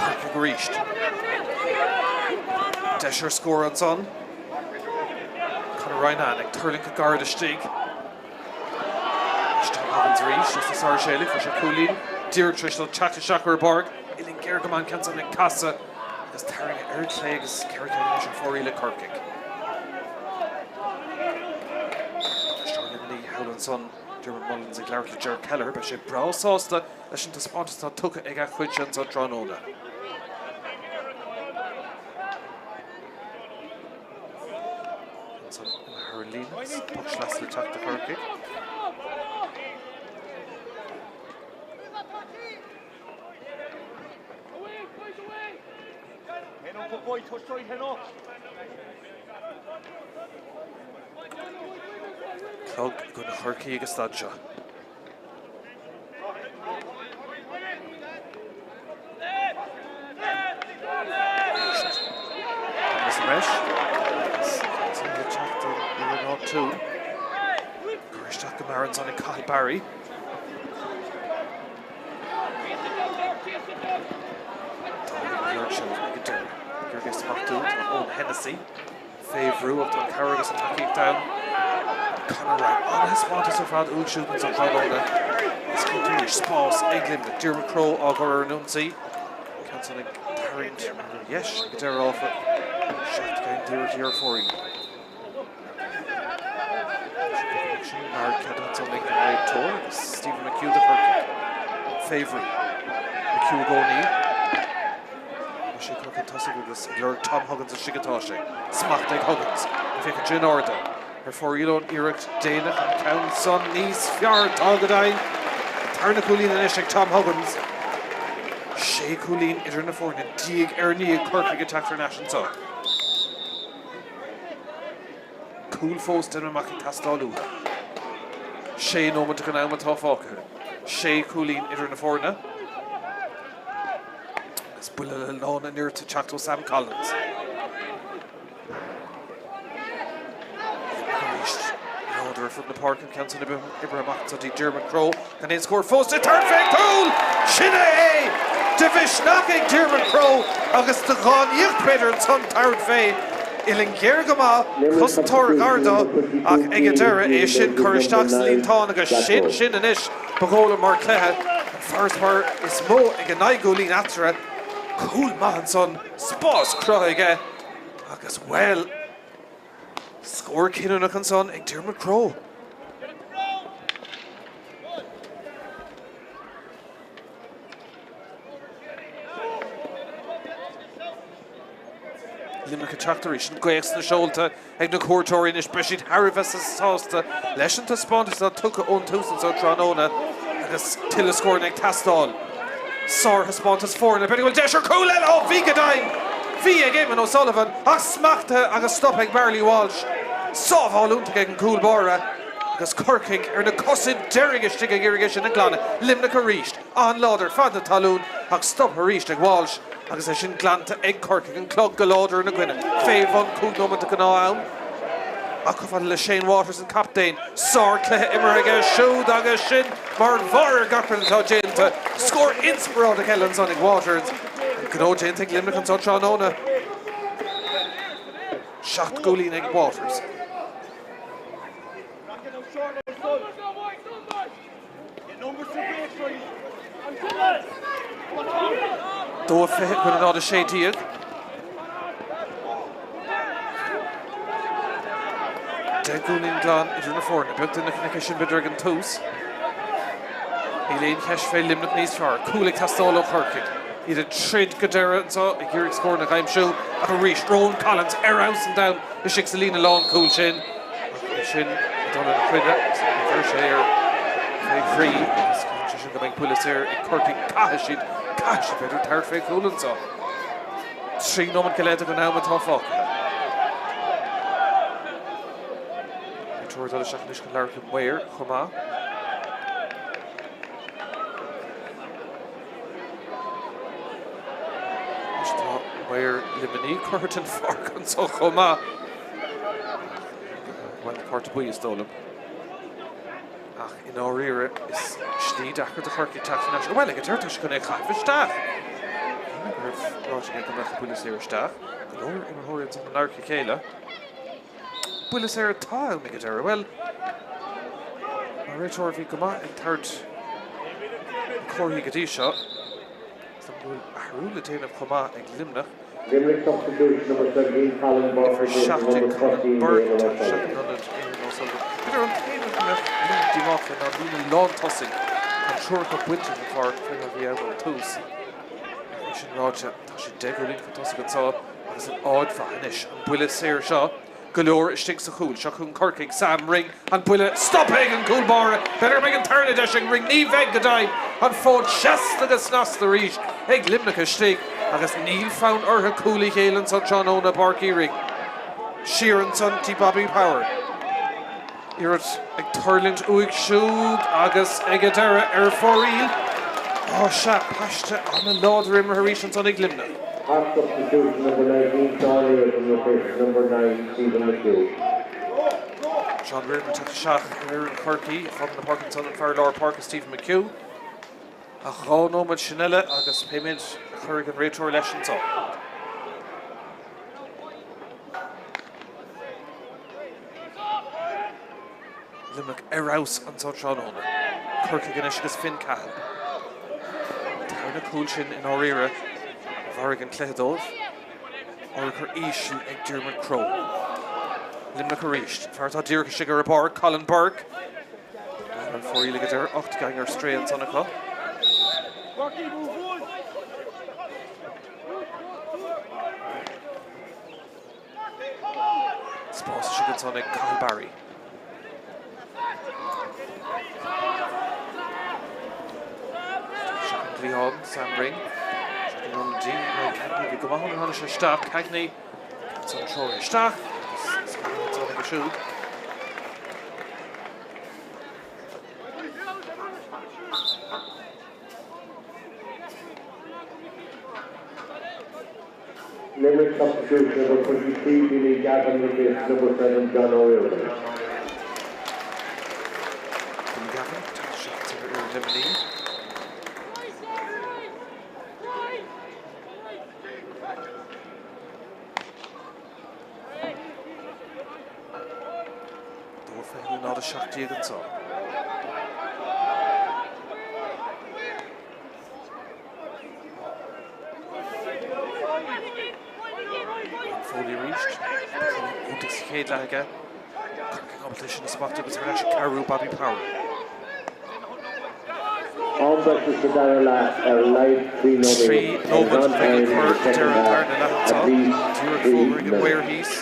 Corcaigh arís. Deis ar scór ansan. Conor Ryan ag tuirlingt go gairid istigh. Anois Tom Huggins arís os na Sáirséalaigh. Fuair sé cúilín díreach tar éis dó teacht isteach ar an bpáirc. Uillinn géar go maith an ceann san ag casadh agus tarraingthe ar clé agus 4 chéad anois ar fóraoil ag Corcaigh. Bainisteoir Luimnigh thall ansan. Diarmuid Mullins ag labhairt le Ger Kelleher, beidh sé breá sásta leis an taispeántas atá tugtha ag a chuidse anso tráthnóna. Ansan imithe thar an líne agus poc sleasa le teacht do Chorcaigh. Clog i gcoinne Chorcaí ag an staid seo. Thomas leis agus ansan le teacht don fhoireann áitiúil. Curtha isteach go mear ansan ag Cathal Barry. Eoin Hennessy fé bhrú ach tá an cabhair agus an tacaíocht ann. Conor Ryan, an-thaispeántas ar fad uaidh siúd anso tráthnóna. Is cinnte arís spás ag Luimneach. Diarmuid Crowe á gcur ar an ionsaí. Ceann san ag tarraingt ar dheis ag an deireadh áfach. Seacht gcinn d'iarrachtaí ar fóraoil. Sin mar cead ansan ag an réiteoir agus Stephen McHugh do Chorcaigh. Fé bhrú. McHugh i gcónaí. Tá sé curtha chun tosaigh agus ag lorg Tom Huggins istigh atá sé. Smacht ag Huggins. Ag féachaint in airde. Ar fóraoil ón iarracht déanach an ceann san níos fearr. Tá go deimhin. Tarna cúilín anois ag Tom Huggins. Sé chúilín idir na foirne diaidh ar ndiaidh Corcaigh ag teacht thar n-ais anso. Cúl fós déanaim amach ag teastáil uathu. Sé nóiméad den am atá fágtha. Sé chúilín idir na foirne. Agus buille le lán an nirt ag teacht ó Sam Collins. Arís láidir ar fud na páirce an ceann san oibrithe amach anseo dtí Diarmuid Crowe. Gan aon scór fós ag tabhairt fén gcúl! Sin é! De mhisneach ag Diarmuid Crowe agus de dhánaíocht b'fhéidir ansan tabhairt fé. Uillinn ghéar go maith, cosantóir gar dó ach ag an deireadh é sin curtha isteach sa líontán agus sin sin anois ba dhóigh liom mar chluiche. Farasbarr is mó ag 9 gcúilín eatarthu. Cúl maith ansan, spás cruthaithe aige agus, bhuel, scór cinniúnach ansan ag Diarmuid Crowe. Luimneach ag teacht arís, an ghaoth sna seolta ag na cuairteoirí anois. Beidh siad thar a bheith sásta leis an taispeántas atá tugtha ón tús anseo tráthnóna agus tuilleadh scóranna ag teastáil. Sárthaispeántas foirne. B'fhéidir go bhfuil deis ar chúl eile! Ó, bhí go deimhin! Bhí ag Eamon O'Sullivan ach smachtaithe agus stoptha ag Marley Walsh. Sábháil iontach ag an gcúl báire agus Corcaigh ar na cosa deiridh istigh ag iarraidh é sin a ghlanadh. Luimneach arís. An-láidir fead na talún ach stoptha arís ag Walsh agus é sin glanta ag Corcaigh, an clog go láidir ina gcoinne. Fé bhun 5 nóiméad de ghnáth-am ach chomh fada le Shane Waters an captaen. Sár-chluiche imeartha aige siúd agus sin mar bharr ar gach rud atá déanta. Scór inspioráideach eile ansan ag Waters. An gnó déanta ag Luimneach anseo tráthnóna. 7 gcúilín ag Waters. 2:20 go 0:16. 10 gcúilín glan idir na foirne. Beag duine a chonaic é sin b'fhéidir ag an tús. Níl aon cheist fé Luimneach níos fearr. Cúl ag teastáil ó Chorcaigh. Iad ag troid go deireadh anseo ag iarraidh scóranna a aimsiú ach arís Rohan Collins ar fheabhas an domhain istigh sa líne lánchúil sin. Ach é sin ag dul ina choinne agus ní bheir sé air fé thrí agus ciallaíonn sé sin go mbeidh buille saor ag Corcaigh. Caithfidh siad, caithfidh siad b'fhéidir tabhairt fé chúl anseo. 3 nóiméad go leith den am atá fágtha. Réiteoir ag dul isteach anois chun labhairt le maor chomh maith. Anois tá maor Luimnigh curtha den pháirc anseo chomh maith. Bhuel, cárta buí is dóigh liom. Ach i ndáiríre, is slí deacair do Chorcaigh teacht thar n-ais. Bhuel, ag an deireadh tá sé chun é a chaitheamh isteach. Shíl mé go raibh ráite aige go mbeadh an buille saor isteach. Go leor imreoirí ansan ag labhairt le chéile. Buille saor atá ann ag an deireadh. Bhuel, mar réiteoir a bhí go maith ag tabhairt na comharthaí go dtí seo, is dóigh go bhfuil athrú le déanamh chomh maith ag Luimneach. Limerick substitution number 17, Colin Burke Uimhir replacing 17, number Colin 13, Burke, Eamon teacht isteach O'Sullivan. in ionad Eamon O'Sullivan. B'fhéidir an t-aon rud a mbeadh Luimneach díomách fé ná an líne lántosaigh. Tá an triúr acu bainte den pháirc fé mar a bhí ann ón tús. Ach é sin ráite, tá siad 10 gcúilín chun tosaigh anseo agus in áit mhaith anois. An buille saor seo. Go leor istigh sa chúl. Seo chugainn Corcaigh. Sam Ring. An buille stoptha ag an gcúl báire. B'fhéidir go mbeidh an tarna deis ag Ring. Ní bheidh, go deimhin. An fód seasta go snasta arís ag Luimneach istigh agus níl fonn orthu cúl a ghéilleadh anso tráthnóna i bPáirc Uí Rinn. Siar ansan dtí Bobby Power. Iarracht ag tuirlingt uaidh siúd agus ag an deireadh ar fóraoil. Á sea, paiste an-láidir imeartha arís ansan ag Luimneach. Cork substitution number 19, Sean Riordan replaces number 9, Stephen McHugh. Sean Riordan ag teacht isteach ar fhoireann Chorcaí. Fágann an pháirc ansan an fear lár páirce Stephen McHugh. Ach 2 nóiméad sin eile agus pé méid a chuirfidh an réiteoir leis anso. Luimneach ar fheabhas anso tráthnóna. Corcaigh anois agus Finn Cahill. An tarna cúl sin i ndáiríre a mharaigh an cluiche dóibh. Urchar íseal ag Diarmuid Crowe. Luimneach arís. An fear atá díreach istigh ar an bpáirc, Colin Burke. Ar fóraoil ag an deireadh, 8 gang ar strae ansan acu. Spás istigh ansan ag Cathal Barry. Isteach an cliathán, Sam Ring. Isteach in ionad D, Ryan Cagney. Bhí go maith ónar tháinig sé isteach. Cagney ansan treoraithe isteach. Agus ansan aige siúd. Limerick substitution number 23, Billy Gavin replaces number 7, John O'Riordan. Billy Gavin, tá sé ar Luimnigh. 2:20 0 17 anseo. Foley arís. Cúilín iontach sa chéad leath aige. Corcaigh ábalta é sin a smachtú agus ar ais ag cabhrú Bobby Power. Am breise sa dara leath ar a laghad 3 nóiméad 3 nóiméad a bheidh le cur ag deireadh an darna leath anseo. Díreach fógraithe ag an maor thíos.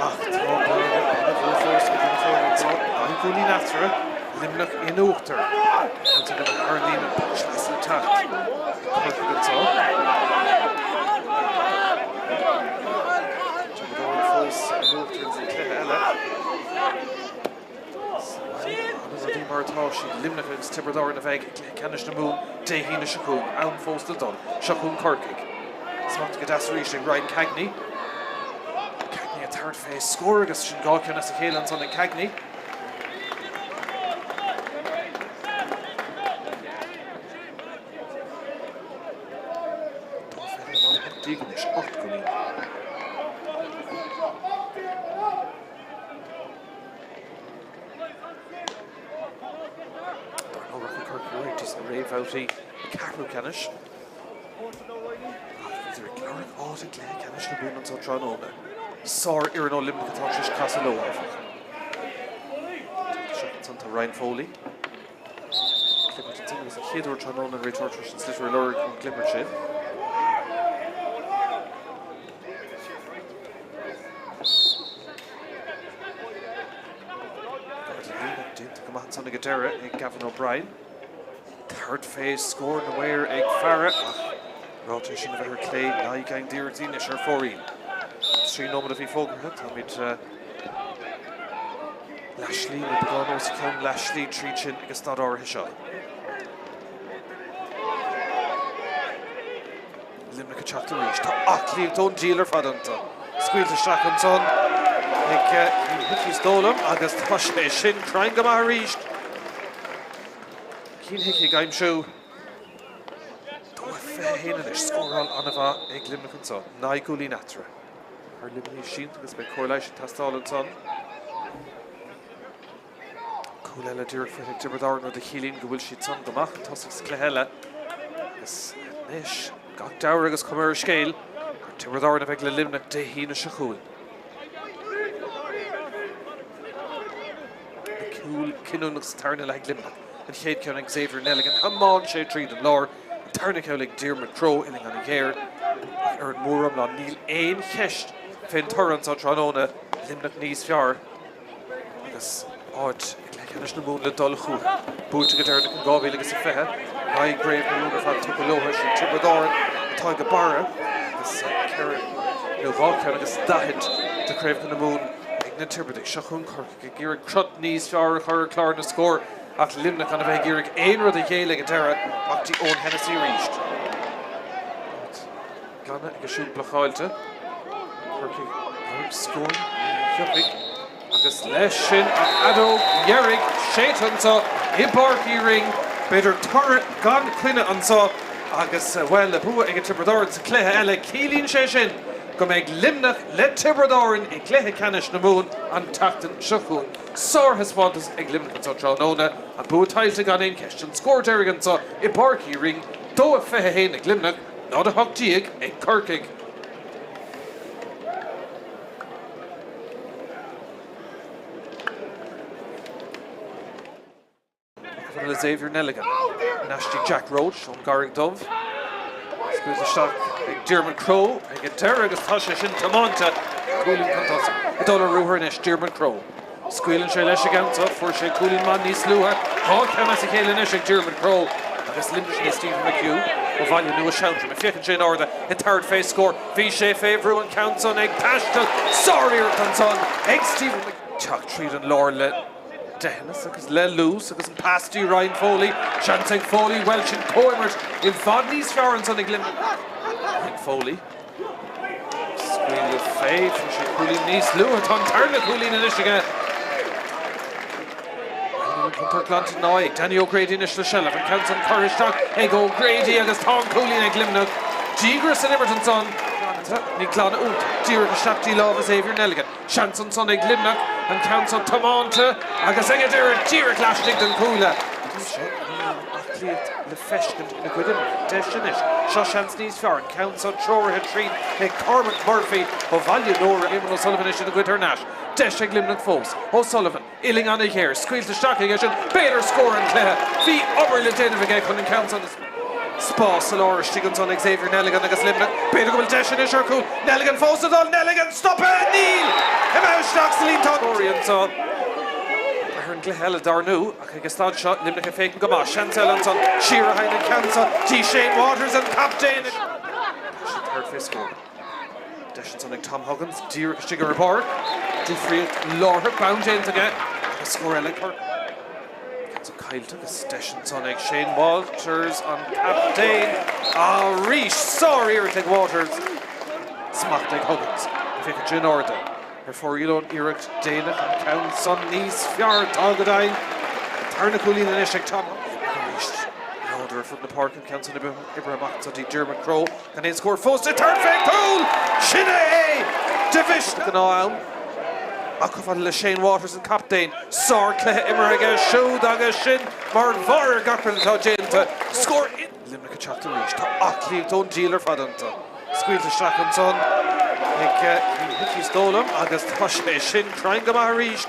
Ach tá bearna an-mhór fós idir na foirne anseo. 9 gcúilín eatarthu. Luimneach in uachtar. Seans ag an thar an líne an pas le teacht ag Corcaigh anseo. Tiobraid Árann fós in uachtar ins an cluiche eile. Rudaí mar atá siad, Luimneach agus Tiobraid Árann a bheidh i gcluiche ceannais na Mumhan Dé hAoine seo chugainn. Am fós le dul. Seo chugainn Corcaigh. Smachtaithe go deas arís ag Ryan Cagney. Cagney ag tabhairt fé scór agus sin 2 ceann as a chéile ansan ag Cagney. 2-21 anois, 8 gcúilín. Dar ndóigh rachaidh Corcaigh ar aghaidh dtí sna réamhbhabhtaí ceathrú ceannais. Ach bhíodar ag lorg áit i gcluiche ceannais na Mumhan anseo tráthnóna. Sárfhoireann ó Luimneach atá tar éis casadh leo, áfach. Seo ansan tá Ryan Foley. Clibirt ansin agus an chéad uair tráthnóna an réiteoir tar éis an sliotar a lorg ón gclibirt sin. Garda líne déanta go maith ansan ag an deireadh ag Gavin O'Brien. Tabhairt fé scór na maor ag faire ach ráite é sin a bheith ar clé 9 gceann d'iarrachtaí anois ar fóraoil. 3 nóiméad a bhí fógartha, táimid leathshlí nó beagán os cionn leathshlí tríd sin ag an staid áirithe seo. Luimneach ag teacht arís. Tá aclaíocht ón diabhal ar fad iontu. Scaoilte isteach ansan ag Cian Hickey is dóigh liom agus tá sé sin cruinn go maith arís. Cian Hickey ag aimsiú 2-21 anois. Scóráil an-mhaith ag Luimneach anso. 9 gcúilín eatarthu. Thar Luimnigh sínte agus beidh cóir leighis ag teastáil ansan. Cúl eile díreach faighte ag Tiobraid Árann, rud a chiallaíonn go bhfuil siad san go maith chun tosaigh sa chluiche eile. Agus anois, gach deabhradh agus cuma ar an scéal, gur Tiobraid Árann a bheidh le Luimneach Dé hAoine seo chugainn. Na cúil cinniúnach sa tarna leath ag Luimneach. An chéad ceann ag Xavier Nelligan, thiomáin sé tríd an lár. An tarna ceann ag Diarmuid Crowe, uillinn an-ghéar. Ach ar an móriomlán, níl aon cheist fén toradh anso tráthnóna, Luimneach níos fearr. Agus áit i gcluiche ceannais na Mumhan le dul chucu. Buaite go deireanach in 2020, in aghaidh gCraobh na Mumhan ar fad tugtha leo sin Tiobraid Árann atá ag a barra agus ceithre nó dhá cheann agus daichead de chraobhacha na Mumhan ag na Tiobradaigh. Seo chugainn Corcaigh ag iarraidh crot níos fearr a chur ar chlár na scór ach Luimneach gan a bheith ag iarraidh aon rud a ghéilleadh ag an deireadh amach dtí Eoin Hennessy arís. Glanadh aige siúd blocáilte. Corcaigh ag lorg scóir, ní thiocfaidh. Agus leis sin an fheadóg dheiridh séidte anseo i bPáirc Uí Rinn. B'fhéidir toradh gan choinne anseo agus, bhuel, le bua ag Tiobraid Árann sa chluiche eile, ciallaíonn sé sin go mbeidh Luimneach le Tiobraid Árann i gcluiche ceannais na Mumhan an tseachtain seo chugainn. Sárthaispeántas ag Luimneach anseo tráthnóna. An bua tuillte gan aon cheist. An scór deiridh anseo i bPáirc Uí Rinn, 2-21 ag Luimneach. 0-18 ag Corcaigh. Le Xavier Nelligan. In ais dtí Jack Roche ón gCarraig Dubh. Scaoilte isteach ag Diarmuid Crowe ag an deireadh agus tá sé sin tiománta. Cúilín chun tosaigh. Ag dul ar ruathar anois Diarmuid Crowe. Scaoileann sé leis an gceann seo. Fuair sé cúilín maith níos luaithe. 2 cheann as a chéile anois ag Diarmuid Crowe agus Luimneach le Stephen McHugh ó Bhaile Nua Seantrama. Féachann sé in airde ag tabhairt fé scór. Bhí sé fé bhrú an ceann san ag taisteal. Sáriarracht ansan ag Stephen McHugh. Teacht tríd an lár le deitheanas agus le luas agus an pas dtí Ryan Foley. Seans ag Foley. Bhuel sin comhimirt i bhfad níos fearr ansan ag Luimneach. Ryan Foley. Scaoileadh fé, fuair sé cúilín níos luaithe, tá an tarna cúilín anois aige. An contúirt glanta ná ag Danny O'Grady anois le seilbh, an ceann san curtha isteach ag O'Grady agus tá an cúilín ag Luimneach. Díograis san imirt ansan. Ní glanadh iontach, díreach isteach dtí lámha Xavier Nelligan. Seans ansan ag Luimneach, an ceann san tiománta agus ag an deireadh díreach laistigh den chuaille. Aclaíocht le feiscint ina gcuid imeartha. Deis anois. Seo seans níos fearr. An ceann seo treoraithe tríd ag Cormac Murphy ó Bhaile Nóra. Éamonn O'Sullivan anois ina gcuid thar n-ais. Deis ag Luimneach fós. O'Sullivan, uillinn ana-ghéar, scaoilte isteach aige sin. B'fhéidir scór an chluiche. Bhí obair le déanamh aige chun an ceann san a. Spás sa lár istigh ansan ag Xavier Nelligan agus Luimneach. B'fhéidir go bhfuil deis anois ar chúl. Nelligan fós ag dul. Nelligan stoptha! Níl! Imithe isteach sa líontán. Scóraí anso ar an gcluiche eile dar ndú ach ag an staid seo Luimneach ag féachaint go maith. Seans eile ansan. Siar a thagann an ceann seo dtí Shane Waters an captaen. Tá siad thart fé scór. Deis ansan ag Tom Huggins díreach istigh ar an bpáirc. Difríocht láithreach bonn déanta aige agus scór eile ag Corcaigh. Ceann caillte agus deis ansan ag Shane Walters, an captaen, arís. Sár-iarracht ag Walters. Smacht ag Huggins. Féachann sé in airde ar fóraoil ón iarracht déanach. An ceann san níos fearr, tá go deimhin. Tarna cúilín anois ag Tom Arís láidir ar fud na páirce. An ceann san oibrithe amach anso dtí Diarmuid Crowe. Gan aon scór fós ag tabhairt fén gcúl! Sin é! De mhisneach gnáth ann. Ach chomh fada le Shane Waters an captaen, sár-chluiche imeartha aige siúd agus sin mar bharr ar gach rud atá déanta. Scór i. Luimneach ag teacht arís. Tá aclaíocht ón diabhal ar fad iontu. Scaoilte isteach ansan ag Cian Hickey is dóigh liom agus tá sé sin cruinn go maith arís.